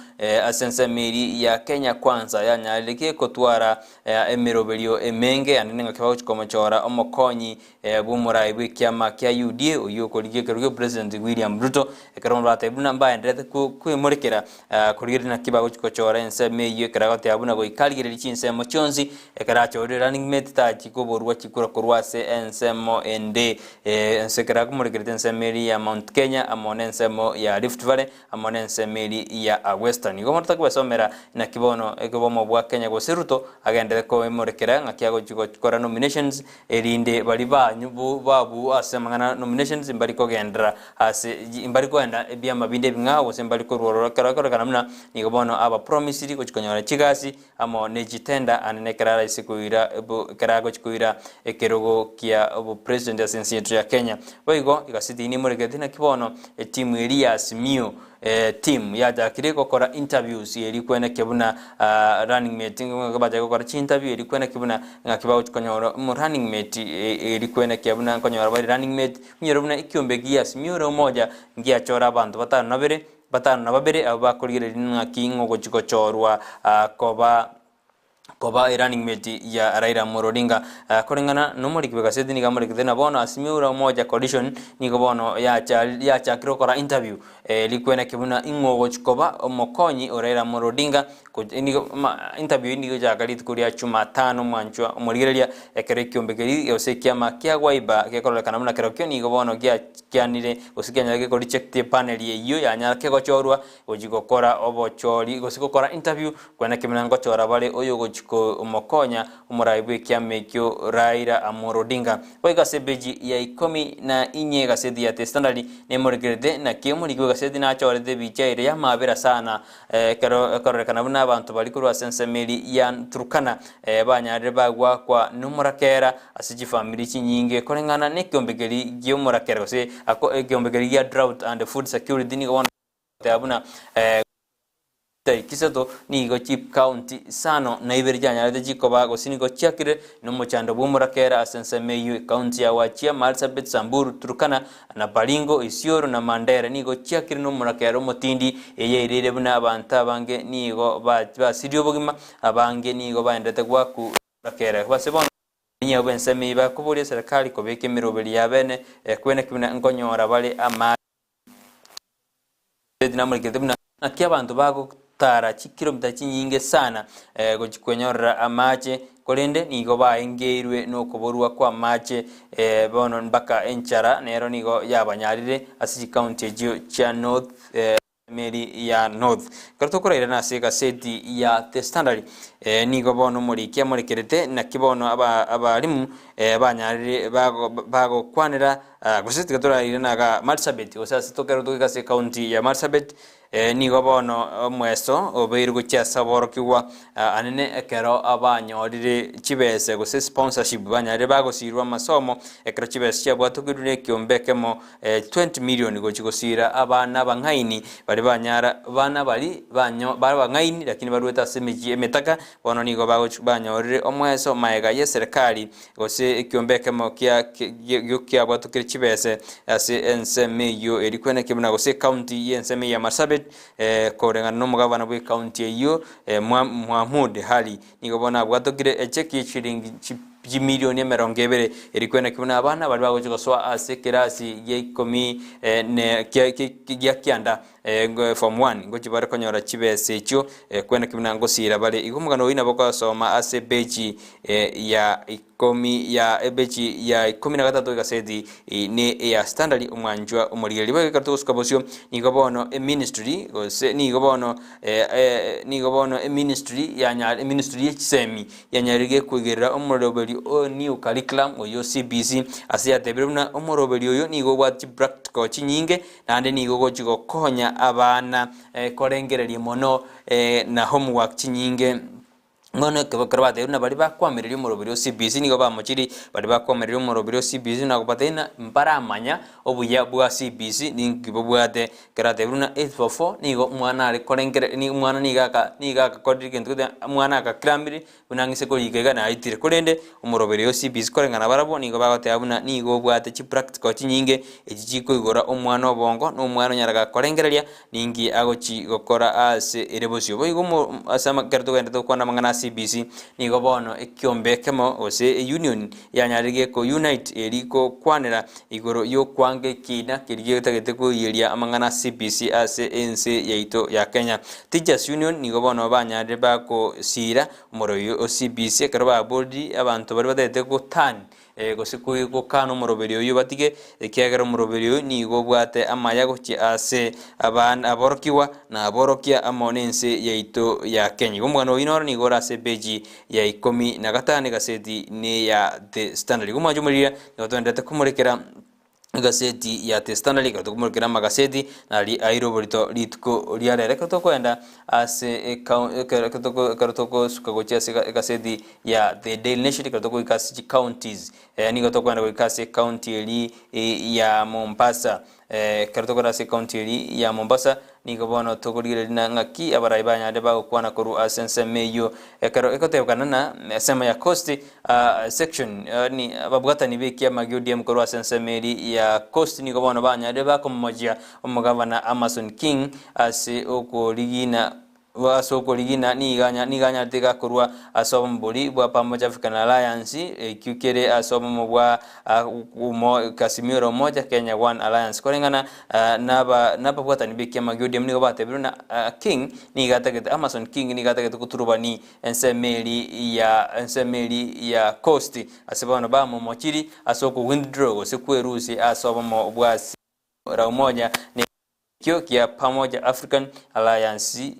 ase ensemo eria ya Kenya Kwanza yanyarire ki kotwara emeroberio emenge ande nengaki bagochi komochora omokonyi bw'omorai bw'ekiama kia UDA oyio okorigia ekerogo kia President William Ruto ekero bono batebire buna mbaenderete kwemorekera korigereria naki bagochi kochora ensemo eyio ekero agoteba buna goika arigererie chinsemo chionsi ekero achorire running mate tachi koborwa chikura korwa ase ensemo ende. Ense ekero akomorekerete ensemo eria ya Mount Kenya amo nensemo ya Rift Valley amo nensemo eria ya Western. Igo bono totagwesomera naki bono obomo bwa Kenya gose Ruto agenderere koimorekera ng'aki agochi gokora nominations erinde baria banyu babu ase amang'ana nominations mbari kogenderera ase mbari koenda ebiama binde ebing'ao gose mbari korwa ororo ekero ekorekana buna nigo bono aba promisiri gochi konyora chigasi amo ne chitenda ande nekero araise koira ekero agochi koira ekerogo kia obopresident ase ense yaito ya Kenya. Boigo egaseti eye nemorekerete naki bono etimu eria ya Azimio team yachakire gokora interviews eria kwenekia buna running mate bachake gokora chiinterview eria kwenekia buna ng'aki bagochi konyora omo running mate eria kwenekia buna nkonyora bare running mate, onyore buna ekiombe gia Azimio la Umoja ngiachora abanto batano na babere Batano na babere abwo bakorigereria ng'aki ng'ogochi gochorwa koba koba erunning mate ya Raila Amolo Odinga. Koreng'ana nomoriki bw'egaseti nigo amorekete na bono Azimio la Umoja Coalition nigo bono yacha yachakire gokora interview rikweneke buna ing'o ogochi koba omokonyi o Raila Amolo Odinga nigo ma interview eyio nigo egochaka rituko ria Jumatano mwanchwa omorigereria ekero ekiombe keria gose ekiama kia Wiper gekororekana buna kerokio nigo bono gia Kianire, gose kianyara gekoreject epanel eyio yanyara kegochorwa gochi gokora obochori gose gokora interview kwena kemina ngochora bare oyogochi komokonya omorai bw'ekiama ekio Raila Amolo Odinga. Goika ase epeji ya ikomi na inye egaseti ya The Standard nemorekerete naki omoriki bw'egaseti nachorete ebicha ere y'amabera sana Ekero ekororekana buna abanto baria korwa ase ensemo eria ya Turkana banyarire bagwakwa nomorakera ase chifamiri chinyinge koreng'ana nekeombe keria gi'omorakera gose ekeombe keria gia drought and food security nigo bono goteba buna chitariki isato nigo chikaunti isano na ibere chianyarete chikoba gose nigo chiakire nomochando bw'omorakera ase ensemo eyio ekaunti ya Wajir, Marsabit, Samburu, Turkana Na Baringo, Isiolo, na Mandera nigo chiakire nomorakera omotindi, eyairire buna abanto abange nigo basirie obogima, abange nigo baenderete gwaku nomorakera. Ase bono abanyia b'ensemo eye bakoboria eserekari kobeka emeroberi y'abene kweneki buna nkonyora bare amache. Namorekerete buna naki abanto bagotara chikilomita chinyinge sana gochia kwenyorera amache, korende nigo baengeirwe nokoborwa kw'amache bono mpaka enchara nero nigo yabanyarire ase chikaunti echio chia North Meri ya North. Ekero tokorairana ase egaseti ya The Standard nigo bono omoriki amorekerete naki bono abalimu banyarire bagokwanera Gose tiga toraire naga Marsabit, gose ase tokero togoika ase ecounty ya Marsabit, nigo bono omweso obeire gochia ase aborokigwa anene ekero abanyorire chibese gose sponsorship banyarire bagosirwa amasomo ekero chibesa chiabwatokirwe na ekiombe ekemo 20 million gochia gosira abana abang'aini baria banyara abana baria banyo bare abang'aini lakini barwete ase emechie emetaka bono nigo bagochi banyorire omweso maega y'eserekari Gose ekiombe ekemo kia kiabwatokire chibese ase ensemo eyio eria kweneki buna gose ecounty y'ensemo ya Marsabit koreng'ana nomogabana bw'ecounty eyio Mohamud Ali nigo bono abwatokire echeki ye chiringi chimilioni emerongo ebere eria kweneki buna abana baria bagochi gosoa ase ekerasi gia ikomi ne gia kianda Form one ngochi bare konyora chibesa echio kweneki buna ngosira bare igo omogano oyio nabo okosoma ase epeji ya ikomi ya epeji ya ikomi na gatato egaseti ne eya Standard omwanchwa omorigereria boigo ekero togosuka bosio nigo bono eministry gose nigo bono nigo bono eministry yanya eministry ye chisemi yanyarire gekoigerera omoroberi o new curriculum oyio CBC ase yatebire buna omoroberi oyo nigo obwate chipractical chinyinge Naende nigo ogochia gokonya abana korengereria mono na homework chinyinge. Bono ekero batebirie buna baria bakwamereria omoroberi o CBC nigo bamochirie baria bakwamereria omoroberi o CBC na kobatebia ng'a mbaramanya obuya bwa CBC ninki bobwate. Ekero atebirie buna 8-4-4 nigo omwana are korengera nigo omwana nigo aka nigo agakorire egento gete omwana agakramire buna ang'ise korika iga naetire. Korende omoroberi o CBC koreng'ana nabarabwo nigo bagoteba buna nigo obwate chipractical chinyinge echi chikoigora omwana obongo na omwana onyara gakorengereria Ninki agochi gokora aase ere bosio? Boigo omo ase ekero togenderete gokwana amang'ana a CBC, nigo bono ekiombe ekemo gose eunion yanyarire geko unite eri gokwanera igoro y'okwanga ekiina keria getagete koiyeria amang'ana a CBC ase ense yaito ya Kenya. Teachers Union nigo bono banyarire bagosira omoroi o CBC ekero baboriri abanto baria batagete go turn Gose gokana omoroberi oyio batige, ekiagera omoroberi oyio nigo obwate amaya gochia ase abana aborokigwa na aborokia amo nense yaito ya Kenya. Igo omogano oyio noro nigo ore ase epeji ya ikomi na gatano egaseti neya The Standard. Igo mwanche omorigia nigo toenderete komorekera egaseti ya The Standard ekero tokomorekera amagaseti nari aire oborito rituko ria rero. Ekero tokoenda ase ekau ekero toko ekero tokosuka gochia ase egaseti ya The Daily Nation ekero togoika ase chicounties nigo tokoenda goika ase ecounty eria ya Mombasa. Ekero tokogenda ase ecounty eria ya Mombasa, nigo bono tokorigereria na ng'aki abarai banyarire bagokwana korwa ase ensemo eyio. Ekero egotebekana na ensemo ya Coast section, yaani ababwatani b'ekiama gia ODM korwa ase ensemo eria ya Coast nigo bono banyarire bakomomochia omogavana Amason King ase okorigina Ase okorigina nigo anyarete gakorwa ase obomo bwa Pamoja African Alliance, ekio kere ase obomo bwa Azimio la Umoja Kenya One Alliance. Koreng'ana nababwatani b'ekiama gia ODM nigo batebire buna King nigo atagete, Amason King nigo atagete goturubani ensemo eria ya ensemo eria ya Coast ase bono bamomochiri ase oko withdraw gose kwerusia ase obomo bwa Azimio la Umoja. Ekio kia Pamoja African Alliance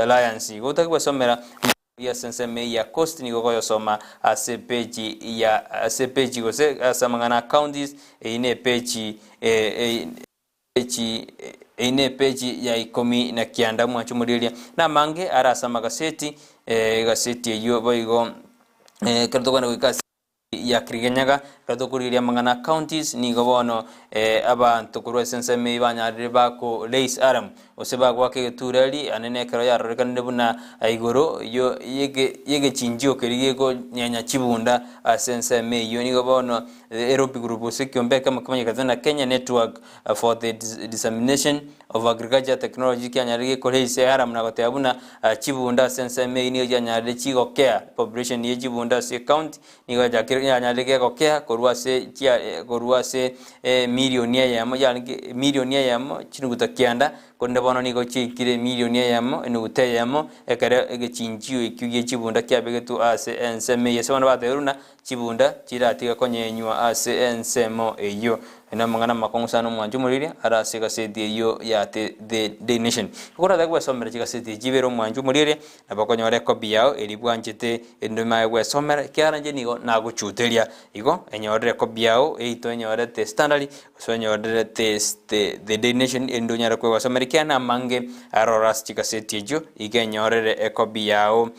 Alliance. Igo otake gwesomera amang'ana ase ensemo eye ya Coast nigo okoyosoma ase epeji ya ase epeji gose ase amang'ana a counties eyio ne epeji epeji eyio ne epeji ya ikomi na kianda mwanche omorigereria. Na amange are ase amagaseti egaseti eyio boigo ekero tokogenda goika ase. ya Kirigenyaga, ekero tokorigereria amang'ana a counties, nigo bono abanto korwa ase ensemo eyio banyarire bako raise alarm, gose bagoaka egetureri anene ekero yarorekanire buna igoro yo yege yegechinjio keria gekonyenya chibunda ase ensemo eyio. Nigo bono Erobi group gose ekiombe ekemo kemanyekete na Kenya Network for the Dissemination of Agriculture Technology kianyarire gekore ase alarm na goteba buna Chibunda ase ensemo eyio nigo chianyarire chigokea, population ye chibunda ase ecounty nigo yachakire yanyarire gegokea korwa ase chia korwa ase emilioni eyemo yarenge emilioni eyemo chinuguta kianda, korende bono nigo chiaikire emilioni eyemo enuguta eyemo, ekero egechinchio ekio gie chibunda kiabegetwe ase ensemo eyio. Ase bono batebiwe buna chibunda chiratiga konyenywa ase ensemo eyio. Aya namang'ana amakong'u sana omwancho omoriria are ase egaseti eyio ya The Daily Nation. Nigo oratake gwesomera chigaseti echi chibere omwancho omoriria, nabo okonyora ekopi yao eria bwanchete erinde omanye gwesomera, ekiagera inche nigo nagochuteria. Igo enyorere ekopi yao eito enyore The Standard gose onyorere The The Daily Nation erinde onyare kwegosomera ekiagera namange aroro ase chigaseti echio, igo enyorere ekopi yao.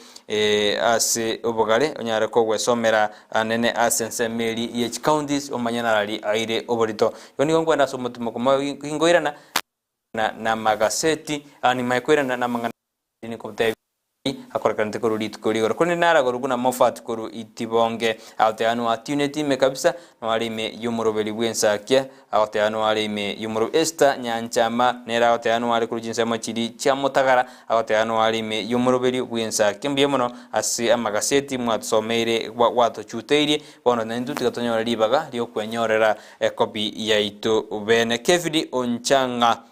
Ase obogare onyare kogwesomera anene ase ensemo eria ye chicounties omanye narari aire oborito. Igo nigo nkwenda ase omotima okomoyo ginkoirana na namagaseti nimaye koirana namang'ana nikotebia akorekanete korwa rituko rigoro. Korende naragorwe buna Moffat korwa Itibonge agoteba noatuneti ime kabisa noare ime yomoroberi bw'ensakia Agoteba noare ime y'omorwoti Esther Nyanchama nere agoteba noare korwa chinsemo chiria chia Motagara, agoteba noare ime y'omoroberio bw'ensa. Mbuya mono ase amagaseti mwatosomeire gwatochuteirie, bono naintwe tiga tonyore ribaga ri'okwenyorera ekopi yaito bene. Kevin Onchang'a.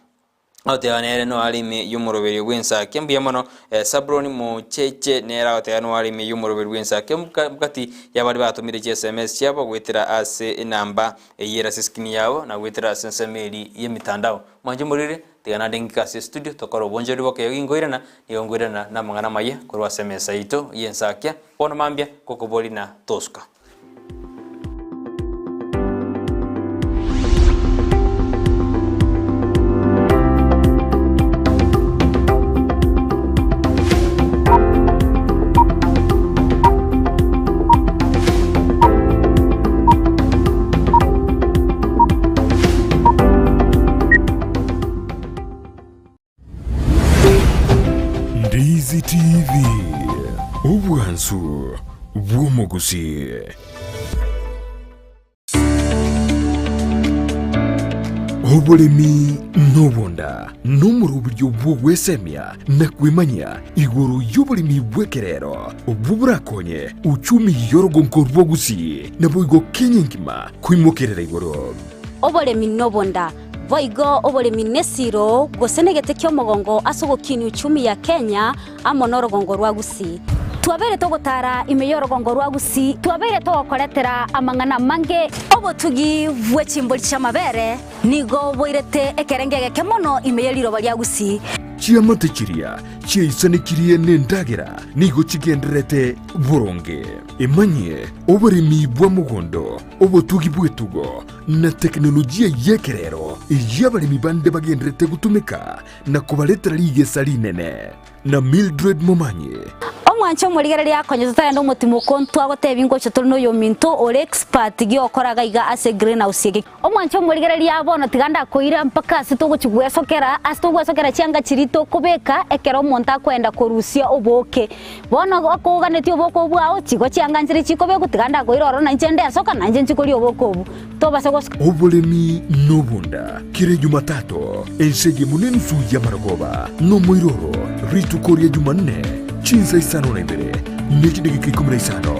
Agoteba nere noare ime y'omoroberio bw'ensake. Mbuya mono. Sabroni Mocheche nere agoteba noare ime y'omoroberio bw'ensake. Mokati y'abaria batomire chi sms chiabo goetera ase enamba eyio ere ase eskrini yabo na goetera ase ensemo eria y'emitandao. Mwanche morire, tiga naende ng'ike ase estudio tokore obonchoreri bw'ekeegwa ginkoirana, nigo nkoirana namang'ana amaya korwa ase emesa yaito y'ensakia. Bono mambia, ngokoboria na tosuka. bw'omogusii. Oboremi nobonda nomoroberio bw'ogwesemia na kwemanyia igoro y'oboremi bw'ekerero obwo borakonye uchumi y'orogonko rwa Gusii naboigo Kenya engima koimokerera igoro. Oboremi nobonda, boigo oboremi nesiro gose negete ki'omogongo ase ogokinia uchumi ya Kenya amo norogongo rwa Gusii. Twabeire togotara ime y'orogongo rwa Gusii, twabeire togokoretera amang'ana amange. Obotugi bwe chimbori chi'amabere nigo boirete ekerengo egeke mono ime ye riroba ria Gusii. Chiamate chiria chiaisanekirie nendagera nigo chigendererete boronge. Emanyie oboremi bwa mogondo, obotugi bw'etugo, na teknolojia y'ekerero eyio abaremi bande bagendererete gotumeka na kobaretera rigesa rinene. Na Mildred Momanyi. Omwanche omorigereria akonye totarenda omotimoko ntwagotebia ngocha tore noyominto ore expert giokora iga iga ase greenhouse eke. Omwanche omorigereria bono tiga ndakoira mpaka ase togochi gwesokera ase togwesokera chianga chiria tokobeka ekero omonto akoenda korusia obooke. Bono okoganetie obooke obwo bwao chigo chianga nchire chikobekwa tiga ndakoira ororo nainche ndesoka nainche nchi koria obooke obwo. Tobase gosoka. Oboremi nobonda kera Jumatatu, ense eyemo nenusu y'amarogoba, nomoiroro rituko ria Jumanne, chinsa isano na ibere ne chidageka ikomi na isano.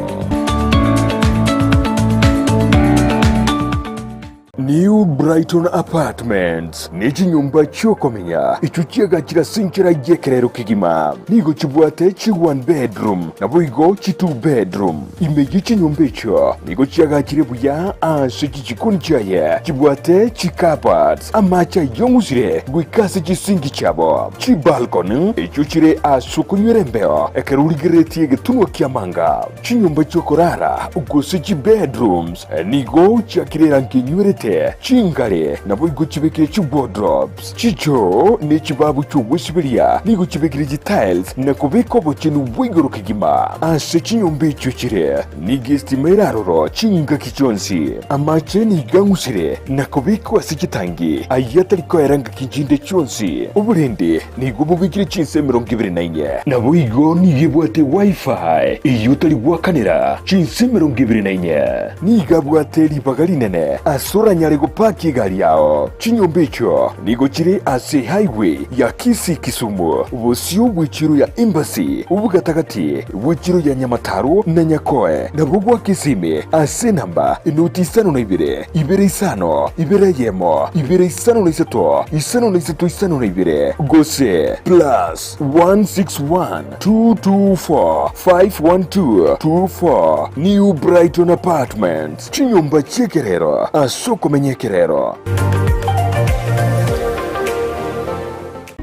New Brighton Apartments ne chinyomba chi'okomenya echio chiagachire ase enchera y'ekerero kegima. Nigo chibwate chi one bedroom naboigo chi two bedroom. Ime ye chinyomba echio nigo chiagachire buya ase chichikoni chiaye chibwate chicupboards, amache ayong'usire goika ase chisinki chiabo, chibalcony echio chire ase okonywera embeo ekero origereretie egetunwa ki'amanga, chinyomba chi'okorara gose chibedrooms nigo chiakire erangi enywerete, chingare naboigo chibekire chiwardrobes, chichoo ne chibabu chi'ogwesiberia nigo chibekire chitiles na kobeka obochenu bwa igoro kegima. Ase chinyomba echio chire nigo estima ere aroro chingaki chionsi. Amache nigo ang'usire na kobekwa ase chitangi, ayio atari koera ngaki chinde chionsi. Oborendi nigo bobekire chinsa 24. Naboigo nigo ebwate Wi-Fi eyio otari goakanera chinsa 24. Nigo abwate ribaga rinene ase oranyare gopaki egari yao. Chinyomba echio nigo chire ase highway ya Kisii-Kisumu, bosio bw'echiro ya Embassy, obogatagati bw'echiro ya Nyamataro na Nyakoe, nabwo gwa Kisimi ase enamba enoti 52, 2 5, 2 1, 2 5 3 5 3 52, gose plus 161 224 512 24 New Brighton Apartments, chinyomba chi'ekerero ase okomenya ekerero.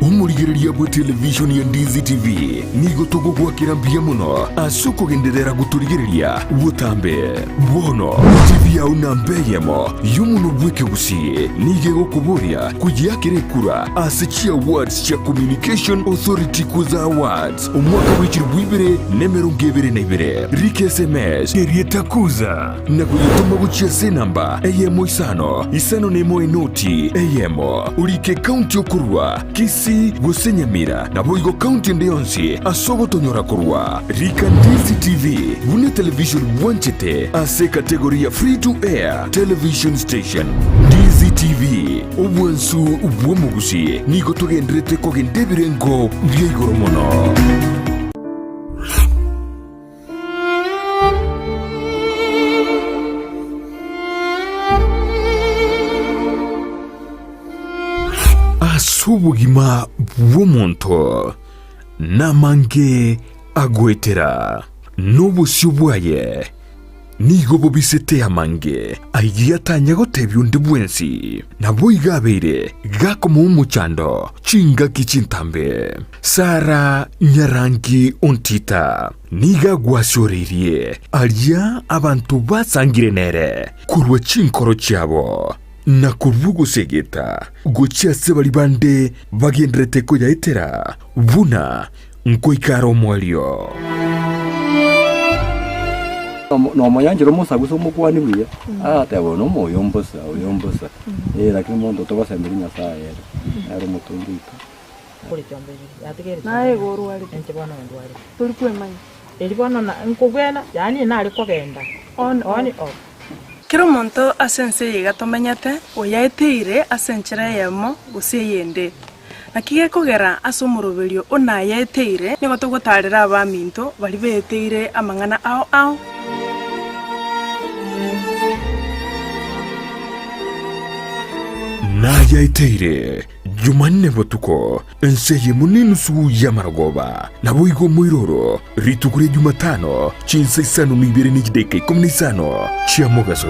Omorigereria bwe televishoni ya Ndizi TV nigo togogwakera mbuya mono ase okogenderera gotorigereria botambe. Bono TV yao namba eyemo y'omonwa bw'ekegusii nigo egokoboria koyeakera ekura ase chiawards chia Communication Authority Kuza Awards omwaka bwe chilifu ibere na emerongo ebere na ibere. Rika SMS erieta Kuza na koyetoma gochia ase enamba eyemo isano isano na emo enoti eyemo. Orike ekaunti okorua, Kisii gose Nyamira, naboigo kaunti ende yonsi ase ogotonyora korwa. Rika Ndizi TV buna etelevision bwanchete ase ekategori ya Free to Air Television Station. Ndizi TV, obwansu bw'omogusi, nigo togenderete kogenda ebirengo bia igoro mono. Ase obogima bw'omonto namange agoetera, na obosio bwaye nigo bobisete amange ayio atanya gotebia onde bwensi. Naboigo abeire gakomoa omochando chingaki chintambe. Sara nyarangi ontita nigo agwasioreirie aria abanto basangire nere korwa chinkoro chiabo, na korwa ogosegeta gochia ase baria bande bagendererete koyaetera buna nkoika are omoerio. Nomonyanchera omosagusa omokuani buya, agateba oyo nomoyo mbosa, oyo mbosa, eh lakini omonto togosemeria Nyasaye ere, nere omotongi oito. Naye igo orwarete, tori kwemanya. Erio bono na nkobwena, yaani nare kogenda on on off. Kera omonto ase ense eye iga tomenyete, oyaeteire ase enchera eyemo gose eyende. Naki gekogera ase omoroberio o nayaeteire, nigo togotaarera abaminto baria beeteire amang'ana ao ao. Nayaeteire Jumanne botuko, ense eyemo nenusu y'amarogoba, naboigo moiroro rituko ria Jumatano, chinsa isano na ibere ne chidaeka ikomi na isano chia mogaso.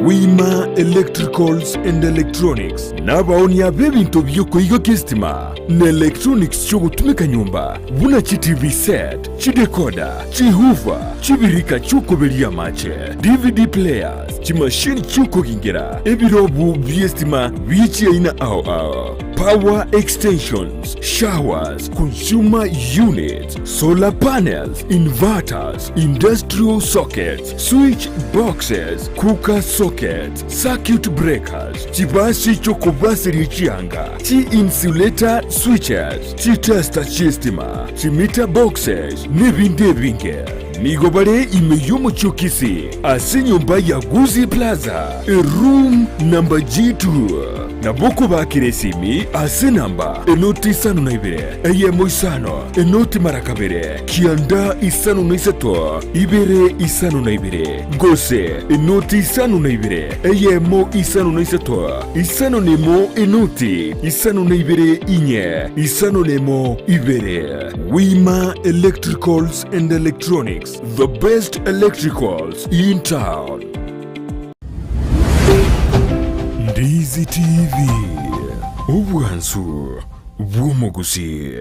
Wima Electricals and Electronics nabaonia b'ebinto bi'okoigokia esitima na electronics chi'ogotumeka nyomba buna chi TV set, chidecoder, chihoofer, chibirika chi'okoberia amache, DVD players, chimashini chi'okogingera, ebirobu bi'esitima bie chiaina ao ao, power extensions, showers, consumer units, solar panels, inverters, industrial sockets, switch boxes, cooker sockets, circuit breakers, chibasi chi'okobaseria chianga, chi-insulator switches, chitester chi'estima, chimeter boxes, nebinde ebinge. Nigo bare ime y'omochie o Kisii ase enyomba ya Gusii Plaza, eroom number G2. Nabo okobakera esimi ase enamba enoti isano na ibere, eyemo isano, enoti mara kabere, kianda isano na isato, ibere isano na ibere, gose enoti isano na ibere, eyemo isano na isato, isano na emo enoti isano na ibere inye, isano na emo ibere. Wima Electricals and Electronics, the best electricals in town. Ndizi TV, obwansu bw'omogusii.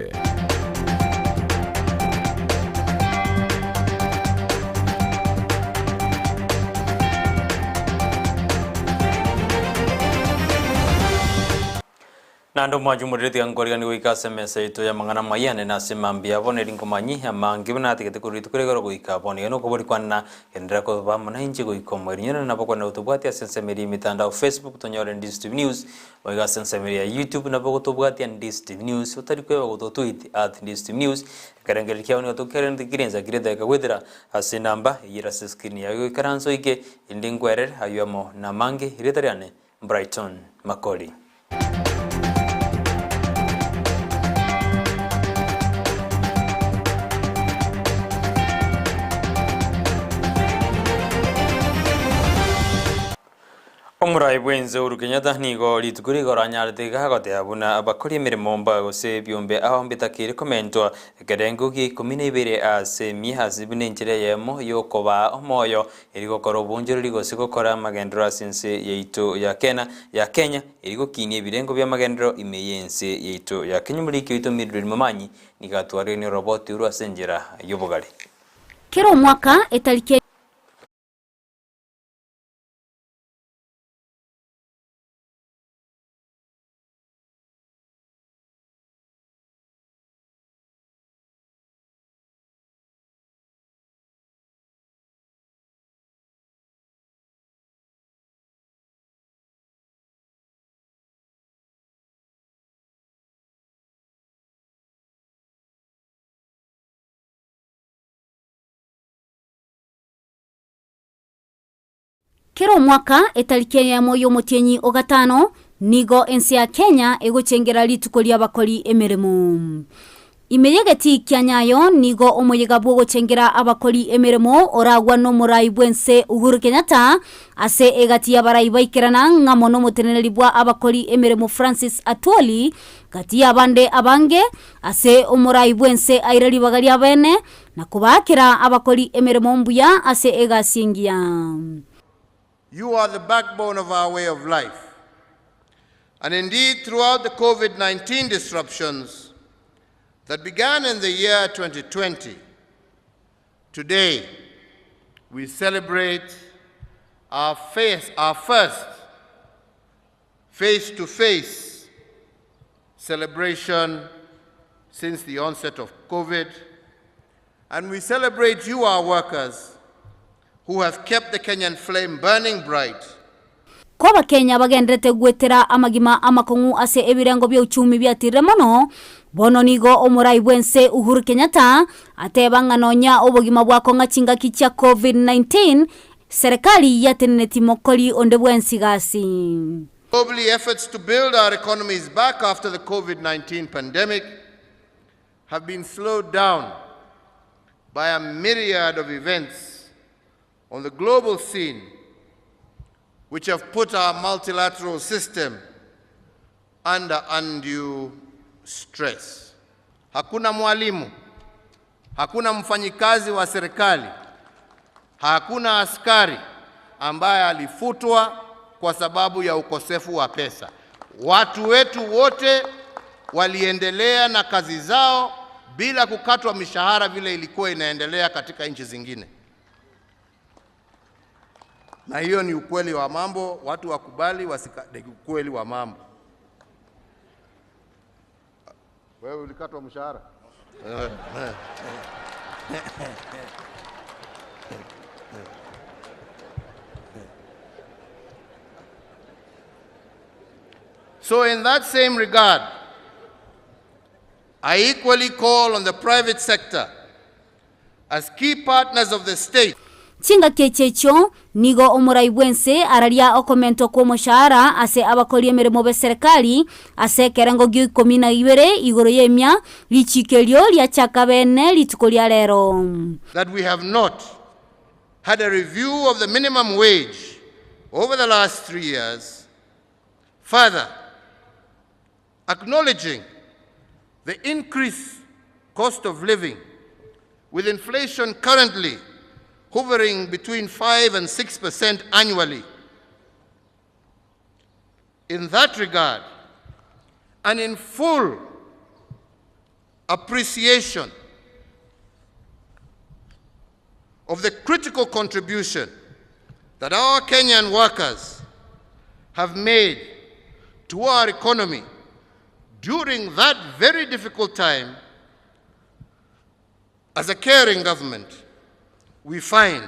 Naende omwanche omorere tiga nkoriganie goika ase emesa yaito y'amang'ana amaya, naende ase mambia abo neri nkomanyie amange buna natigete korwa rituko rigoro goika bono. Iga nokobori kwane genderera koba amo nainche goika omoerio. Nyora nabo kwane gotobwatia ase ensemo eria y'emetandao Facebook tonyore Ndizi TV News, boigo ase ensemo eria ya YouTube nabo gotobwatia Ndizi TV News, otari kweba gototweet at Ndizi TV News, ekerengererio kiao nigo tokerente kirensa kire edageka goetera ase enamba eyio ere ase escreen yago goikaransa oike erinde nkwerere ayio amo namange erieta riane Brighton Makori. Omorai bw'ense Uhuru Kenyatta nigo rituko rigoro anyarete iga goteba buna abakori emeremo mba gose ebiombe ao mbitakeire komentwa ekerengo gia ikomi na ibere ase emia ase buna enchera eyemo yokobaa omoyo Eri gokora obonchoreri gose gokora amagenderero ase ense yaito ya Kena ya Kenya, eri gokinia ebirengo bi'amagenderero ime y'ense yaito ya Kenya Omoriki oito Mildred Momanyi nigo atwarire oroboti orwo ase enchera y'obogare. Kera omwaka etariki. Kera omwaka, etariki eyemo y'omotienyi o gatano, nigo ense ya Kenya egochengera rituko ri'abakori emeremo. Ime y'egetii kia Nyayo nigo omoyega bw'ogochengera abakori emeremo oragwa n'omorai bw'ense Uhuru Kenyatta ase egati y'abarai baikerana ng'amo n'omoteneneri bwa abakori emeremo Francis Atwoli gati y'abande abange ase omorai bw'ense aire ribaga riabene na kobaakera abakori emeremo mbuya ase egasi engiya. You are the backbone of our way of life. And indeed, throughout the COVID 19 disruptions that began in the year 2020, today we celebrate our, face, our first face to face celebration since the onset of COVID. And we celebrate you, our workers, who have kept the Kenyan flame burning bright. Kw'Abakenya bagenderete gwetera amagima amakong'u ase ebirengo bia uchumi biatirire mono, bono nigo omorai bw'ense Uhuru Kenyatta ateba ng'a nonya obogima bwakong'a chingaki chia Covid-19, serikali yateneneti mokori onde bwensi gasi. Globally, efforts to build our economies back after the COVID-19 pandemic have been slowed down by a myriad of events on the global scene which have put our multilateral system under undue stress. Hakuna mwalimu, hakuna mfanyikazi wa serikali, hakuna askari ambaye alifutwa kwa sababu ya ukosefu wa pesa. Watu wetu wote waliendelea na kazi zao bila kukatwa mishahara vile ilikuwa inaendelea katika nchi zingine. Na hiyo ni ukweli wa mambo, watu wakubali wasika, ni ukweli wa mambo. Wewe ulikatwa mshahara? So in that same regard, I equally call on the private sector as key partners of the state Chingaki echi echio nigo omorai bw'ense araria okomentwa kw'omoshahara ase abakori emeremo b'eserekari ase ekerengo gia ikomi na ibere igoro y'emia, richiiko erio riachaka bene rituko ria rero. That we have not had a review of the minimum wage over the last 3 years, further acknowledging the increased cost of living, with inflation currently hovering between 5 and 6% annually. In that regard, and in full appreciation of the critical contribution that our Kenyan workers have made to our economy during that very difficult time, as a caring government, we find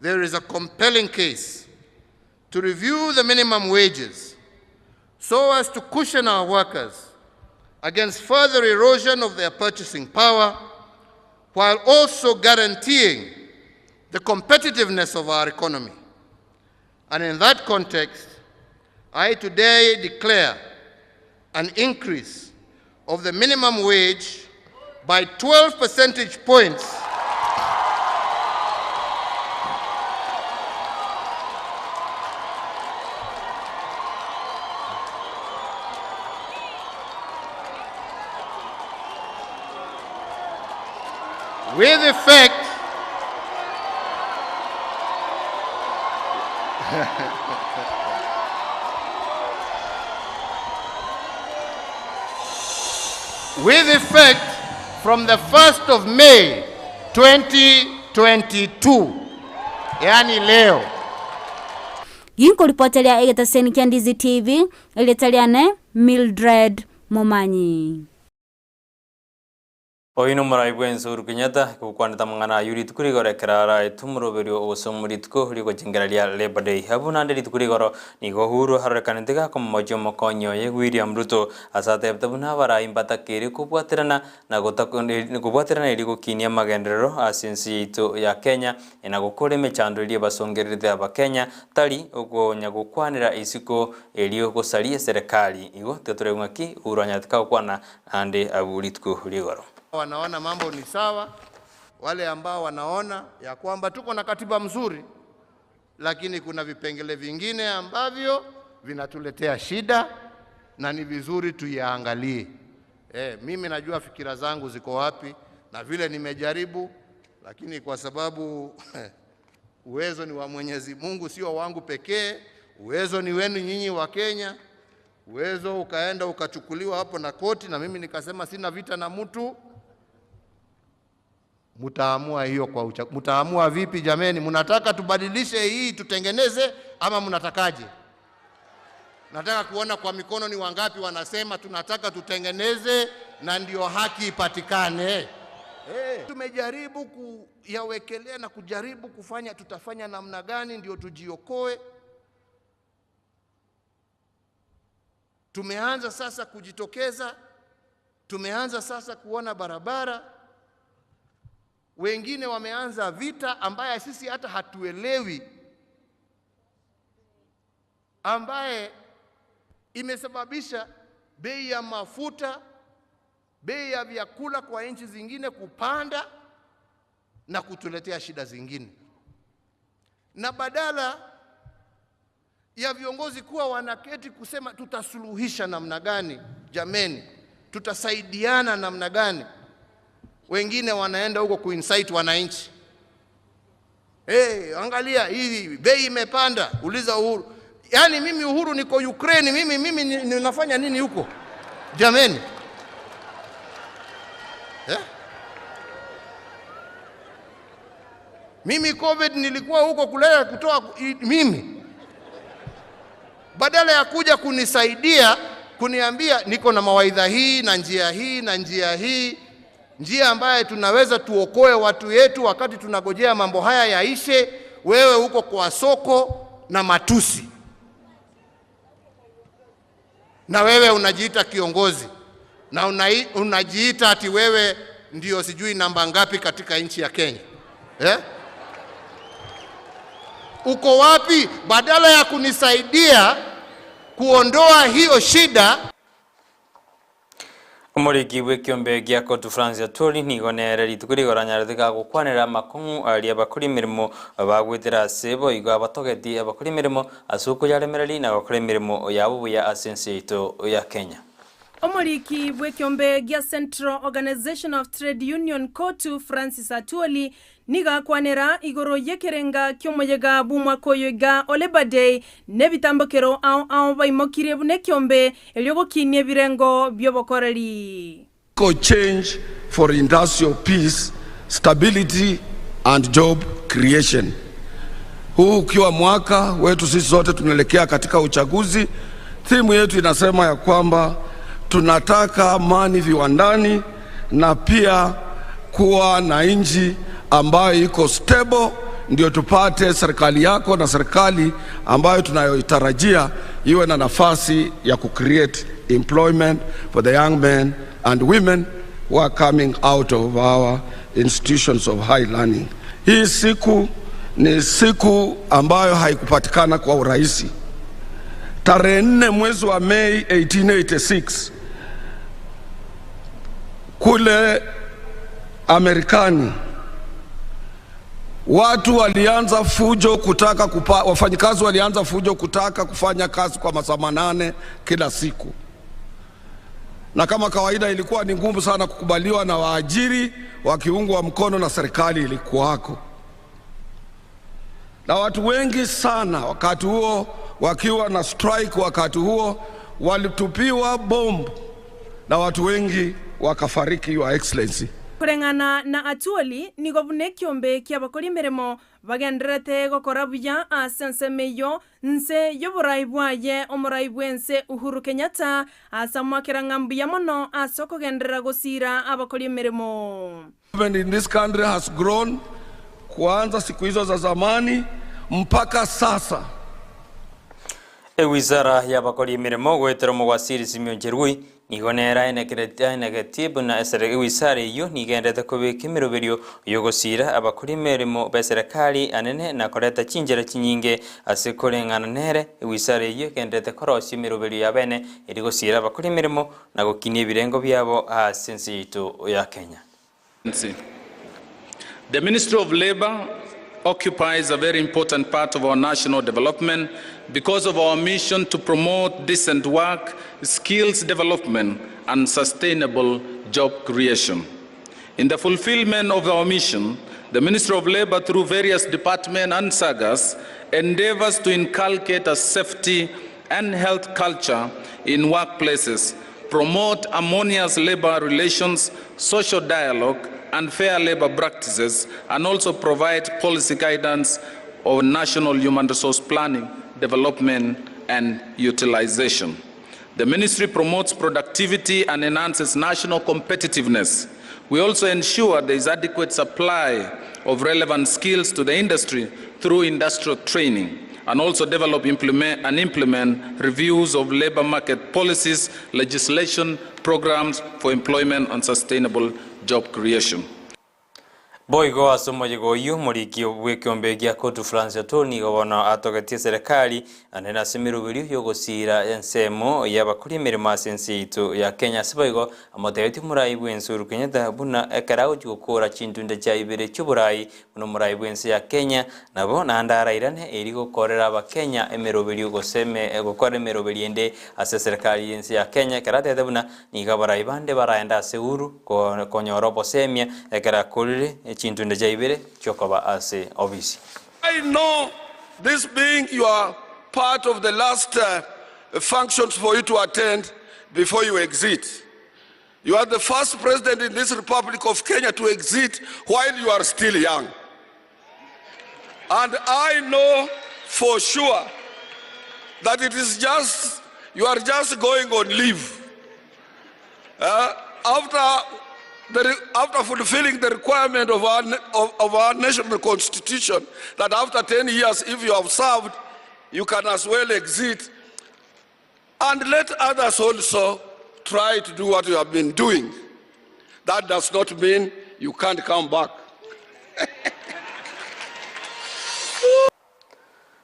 there is a compelling case to review the minimum wages so as to cushion our workers against further erosion of their purchasing power, while also guaranteeing the competitiveness of our economy. And in that context, I today declare an increase of the minimum wage by 12 percentage points with effect with effect from the 1st of May 2022, yani leo. Ginkoripoteria egetaseni kia Ndizi TV, erieta riane Mildred Momanyi. Oyio nomorai bw'ense Uhuru Kenyatta, gokwanete amang'ana ayio rituko rigoro ekero araetwe omoroberio ogosomwa rituko ri'ogochengera ria Labour Day. Abwo naende rituko rigoro nigo Uhuru arorekanete gakomomochia omokonyi oye William Ruto ase atebete buna abarai mbatakeire kobwaterana na kobwaterana erio gokinia amagenderero ase ense yaito ya Kenya na gokora emechando eria ebasongererete abakenya tari okonya gokwanera isiko erio gosaria eserekari. Igo tiga torebe ng'aki Uhuru anyarete kagokwana Naende abwo rituko rigoro. Wanaona mambo ni sawa, wale ambao wanaona ya kwamba tuko na katiba mzuri, lakini kuna vipengele vingine ambavyo vinatuletea shida na ni vizuri tuyaangalie. Mimi najua fikira zangu ziko wapi na vile nimejaribu, lakini kwa sababu uwezo ni wa Mwenyezi Mungu, sio wangu pekee. Uwezo ni wenu nyinyi wa Kenya. Uwezo ukaenda ukachukuliwa hapo na koti, na mimi nikasema sina vita na mtu. Mtaamua hiyo kwa ucha-, mtaamua vipi jameni? Mnataka tubadilishe hii tutengeneze ama mnatakaje? Nataka kuona kwa mikono ni wangapi wanasema tunataka tutengeneze na ndio haki ipatikane. Tumejaribu kuyawekelea na kujaribu kufanya, tutafanya namna gani ndio tujiokoe. Tumeanza sasa kujitokeza, tumeanza sasa kuona barabara, wengine wameanza vita ambaye sisi hata hatuelewi, ambaye imesababisha bei ya mafuta, bei ya vyakula kwa nchi zingine kupanda na kutuletea shida zingine. Na badala ya viongozi kuwa wanaketi kusema tutasuluhisha namna gani, jameni, tutasaidiana namna gani, wengine wanaenda huko kuincite wananchi. Hey, angalia hii bei imepanda, uliza Uhuru. Yaani mimi Uhuru niko Ukraine, mimi mimi ninafanya nini huko jameni eh? Mimi COVID nilikuwa huko kulea kutoa mimi, badala ya kuja kunisaidia kuniambia niko na mawaidha hii na njia hii na njia hii, njia ambaye tunaweza tuokoe watu yetu wakati tunagojea mambo haya yaishe. Wewe huko kwa soko na matusi, na wewe unajiita kiongozi na unajiita ati wewe ndio sijui namba ngapi katika nchi ya Kenya eh? Uko wapi? Badala ya kunisaidia kuondoa hiyo shida. Omoriki bw'ekiombe gia Cotu Francis Atwoli nigo nere rituko rigoro anyarete gagokwanera amakong'u aria abakori emeremo bagwetera ase boigo abatogeti abakori emeremo ase okoyaremereri na gokora emeremo yabo buya ase ense yaito ya Kenya. Omoriki bw'ekiombe gia Central Organization of Trade Union Cotu Francis Atwoli nigo akwanera igoro y'ekerenga ki'omoyega bw'omwaka oyo iga o Labour Day na ebitambokero ao ao baimokirie buna ekiombe erio gokinia ebirengo bi'obokoreri. Change for industrial peace, stability and job creation. Huu ukiwa mwaka wetu sisi sote tunaelekea katika uchaguzi. Thimu yetu inasema ya kwamba tunataka amani viwandani na pia kuwa na nchi ambayo iko stable, ndio tupate serikali yako na serikali ambayo tunayoitarajia iwe na nafasi ya kucreate employment for the young men and women who are coming out of our institutions of high learning. Hii siku ni siku ambayo haikupatikana kwa urahisi. Tarehe 4 mwezi wa Mei 1886 kule Amerikani watu walianza fujo kutaka kupa, wafanyikazi walianza fujo kutaka kufanya kazi kwa masaa 8 kila siku, na kama kawaida ilikuwa ni ngumu sana kukubaliwa na waajiri wakiungwa mkono na serikali ilikuwako, na watu wengi sana wakati huo wakiwa na strike, wakati huo walitupiwa bombu na watu wengi wakafariki, Your Excellency. Koreng'ana na Atwoli nigo buna ekiombe kiabakora emeremo bagenderete gokora buya ase ensemo eyio nse y'oborai bwaye omorai bw'ense Uhuru Kenyatta ase amwakera ng'a mbuya mono ase okogenderera gosira abakora emeremo. In this country has grown kuanza siku hizo za zamani mpaka sasa. Ewizara y'abakori emeremo goetera omogwasiri Simeon Cherui nigo nere aenegetie buna ewizara eyio nigendete kobeka emeroberio yogosira abakori emeremo b'eserekari anene na koreta chinchera chinyinge ase koreng'ana nere ewizara eyio egendete korosia emeroberio ya bene eri gosira abakori emeremo na gokinia ebirengo biabo ase ense yaito ya Kenya. The Ministry of Labor occupies a very important part of our national development because of our mission to promote decent work, skills development, and sustainable job creation. In the fulfillment of our mission, the Ministry of Labor, through various departments and sagas, endeavors to inculcate a safety and health culture in workplaces, promote harmonious labor relations, social dialogue, and fair labor practices, and also provide policy guidance on national human resource planning, development, and utilization. The ministry promotes productivity and enhances national competitiveness. We also ensure there is adequate supply of relevant skills to the industry through industrial training. and also develop implement, and implement reviews of labor market policies, legislation, programs for employment and sustainable job creation. Boigo ase omoyega oyio, omoriki bw'ekeombe gia Cotu Francis Atwoli nigo bono atogetie eserekari naende ase emeroberio y'ogosiira ensemo y'abakori emeremo ase ense yaito ya Kenya. Ase boigo amotebetie omorai bw'ense Uhuru Kenyatta buna ekero agochia gokora chintunda chia ibere chi'oborai buna omorai bw'ense ya Kenya nabo naende arairane erio gokorera abakenya emeroberio gose gokora emeroberio ende ase eserekari y'ense ya Kenya ekero atebete buna Nigo abarai bande baraende ase Uru konyora obosemia ekero akorire chintunde chia ibere chi'okoba ase obisi. I know this being your part of the last functions for you to attend before you exit. You are the first president in this Republic of Kenya to exit while you are still young. And I know for sure that it is just, you are just going on leave. After, the, after fulfilling the requirement of our, of, of our national constitution, that after 10 years, if you have served, you can as well exit and let others also try to do what you have been doing. That does not mean you can't come back.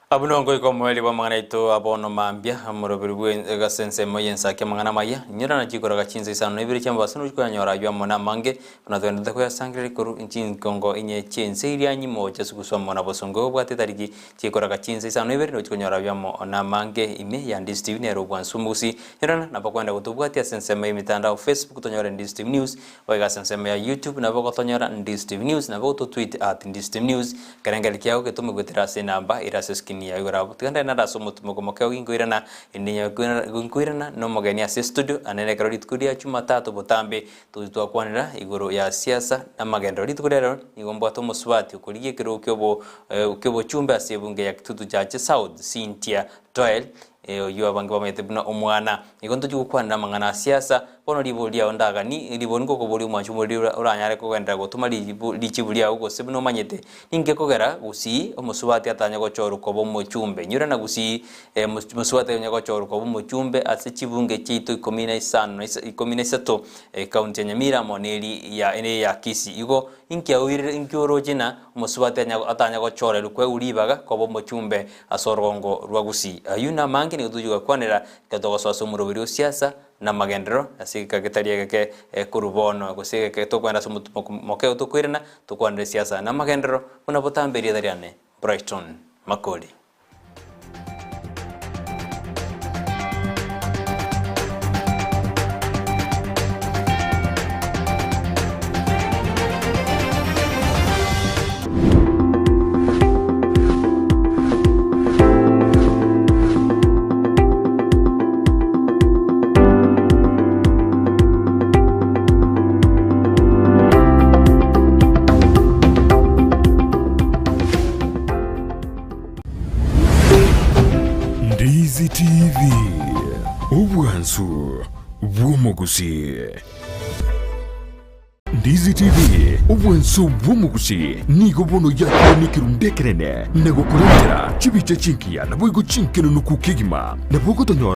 Abwo nongoika omoerio bw'amang'ana aito a bono mambia, omoroberi bwe ase ensemo y'ensaki amang'ana amaya, inyora na chikoraga chinsa isano na ibere chi'amabaso nochia koyanyora ayio amo namange, buna togenderete koyasangereria korwa chinkongo inye chi'ense eria nyimocha sugusu amo na bosongo obwate etariki chikoraga chinsa isano na ibere nochia konyora ayio amo namange ime ya Ndizi TV nere obwansu omogusi. Nyora nabo kwenda gotobwatia ase ensemo y'emitandao Facebook tonyore Ndizi TV News, Boigo ase ensemo ya YouTube nabo ogotonyora Ndizi TV News, nabo ogototweet at Ndizi TV News, ekerengererio kiago getome goetera ase enamba ere ase eskrini yao igoro abwo. Tiga ndare nare ase omotumo komokeo ginkoirana, inde ginkoirana nomogeni ase estudio, naende ekero rituko ria Jumatatu botambe togochia twakwanera igoro ya siasa na amagenderero. Rituko ria rero nigo mbwate omosubati okorigia ekerogo kiobo kiobochumbe ase ebunge ya Kitutu Chache South, Cynthia Doel, oyio abange bamanyete buna omwana. Nigo ntochia gokwanera amang'ana a siasa, bono ribori riao ndagani, ribori ngokoboria omwanchi omoriri oranyare kogenderera gotoma richibu riao gose buna omanyete. Ninki gekogera gusii omosubati atanye gochorwa koba omochumbe? Nyora na gusii mosubati atanye gochorwa koba omochumbe ase chibunge chiaito ikomi na isano na ikomi na isato ekaunti ya Nyamira amo neri ya ere ya Kisii. Igo inki aoirire inki oroche na omosubati atanye gochorerwa kwegwa ribaga koba omochumbe ase orogongo rwa Gusii. Ayio namange nigo togochia gokwanera Ekero togosoa ase omoroberi o siasa na amagenderero ase egeka getari egeke korwa bono, gose egeka tokoenda ase omotumo moke tokoirana, tokwanere siasa na amagenderero buna botambe erieta riane Brighton Makori. Ndizi TV, obwansu bw'omogusii. Ndizi TV, obwanso bw'omogusii, nigo bono yakire nekerundu ekenene na gokorentera chibicha chingiya naboigo chinkenunuku kegima. Nabo ogotonyora.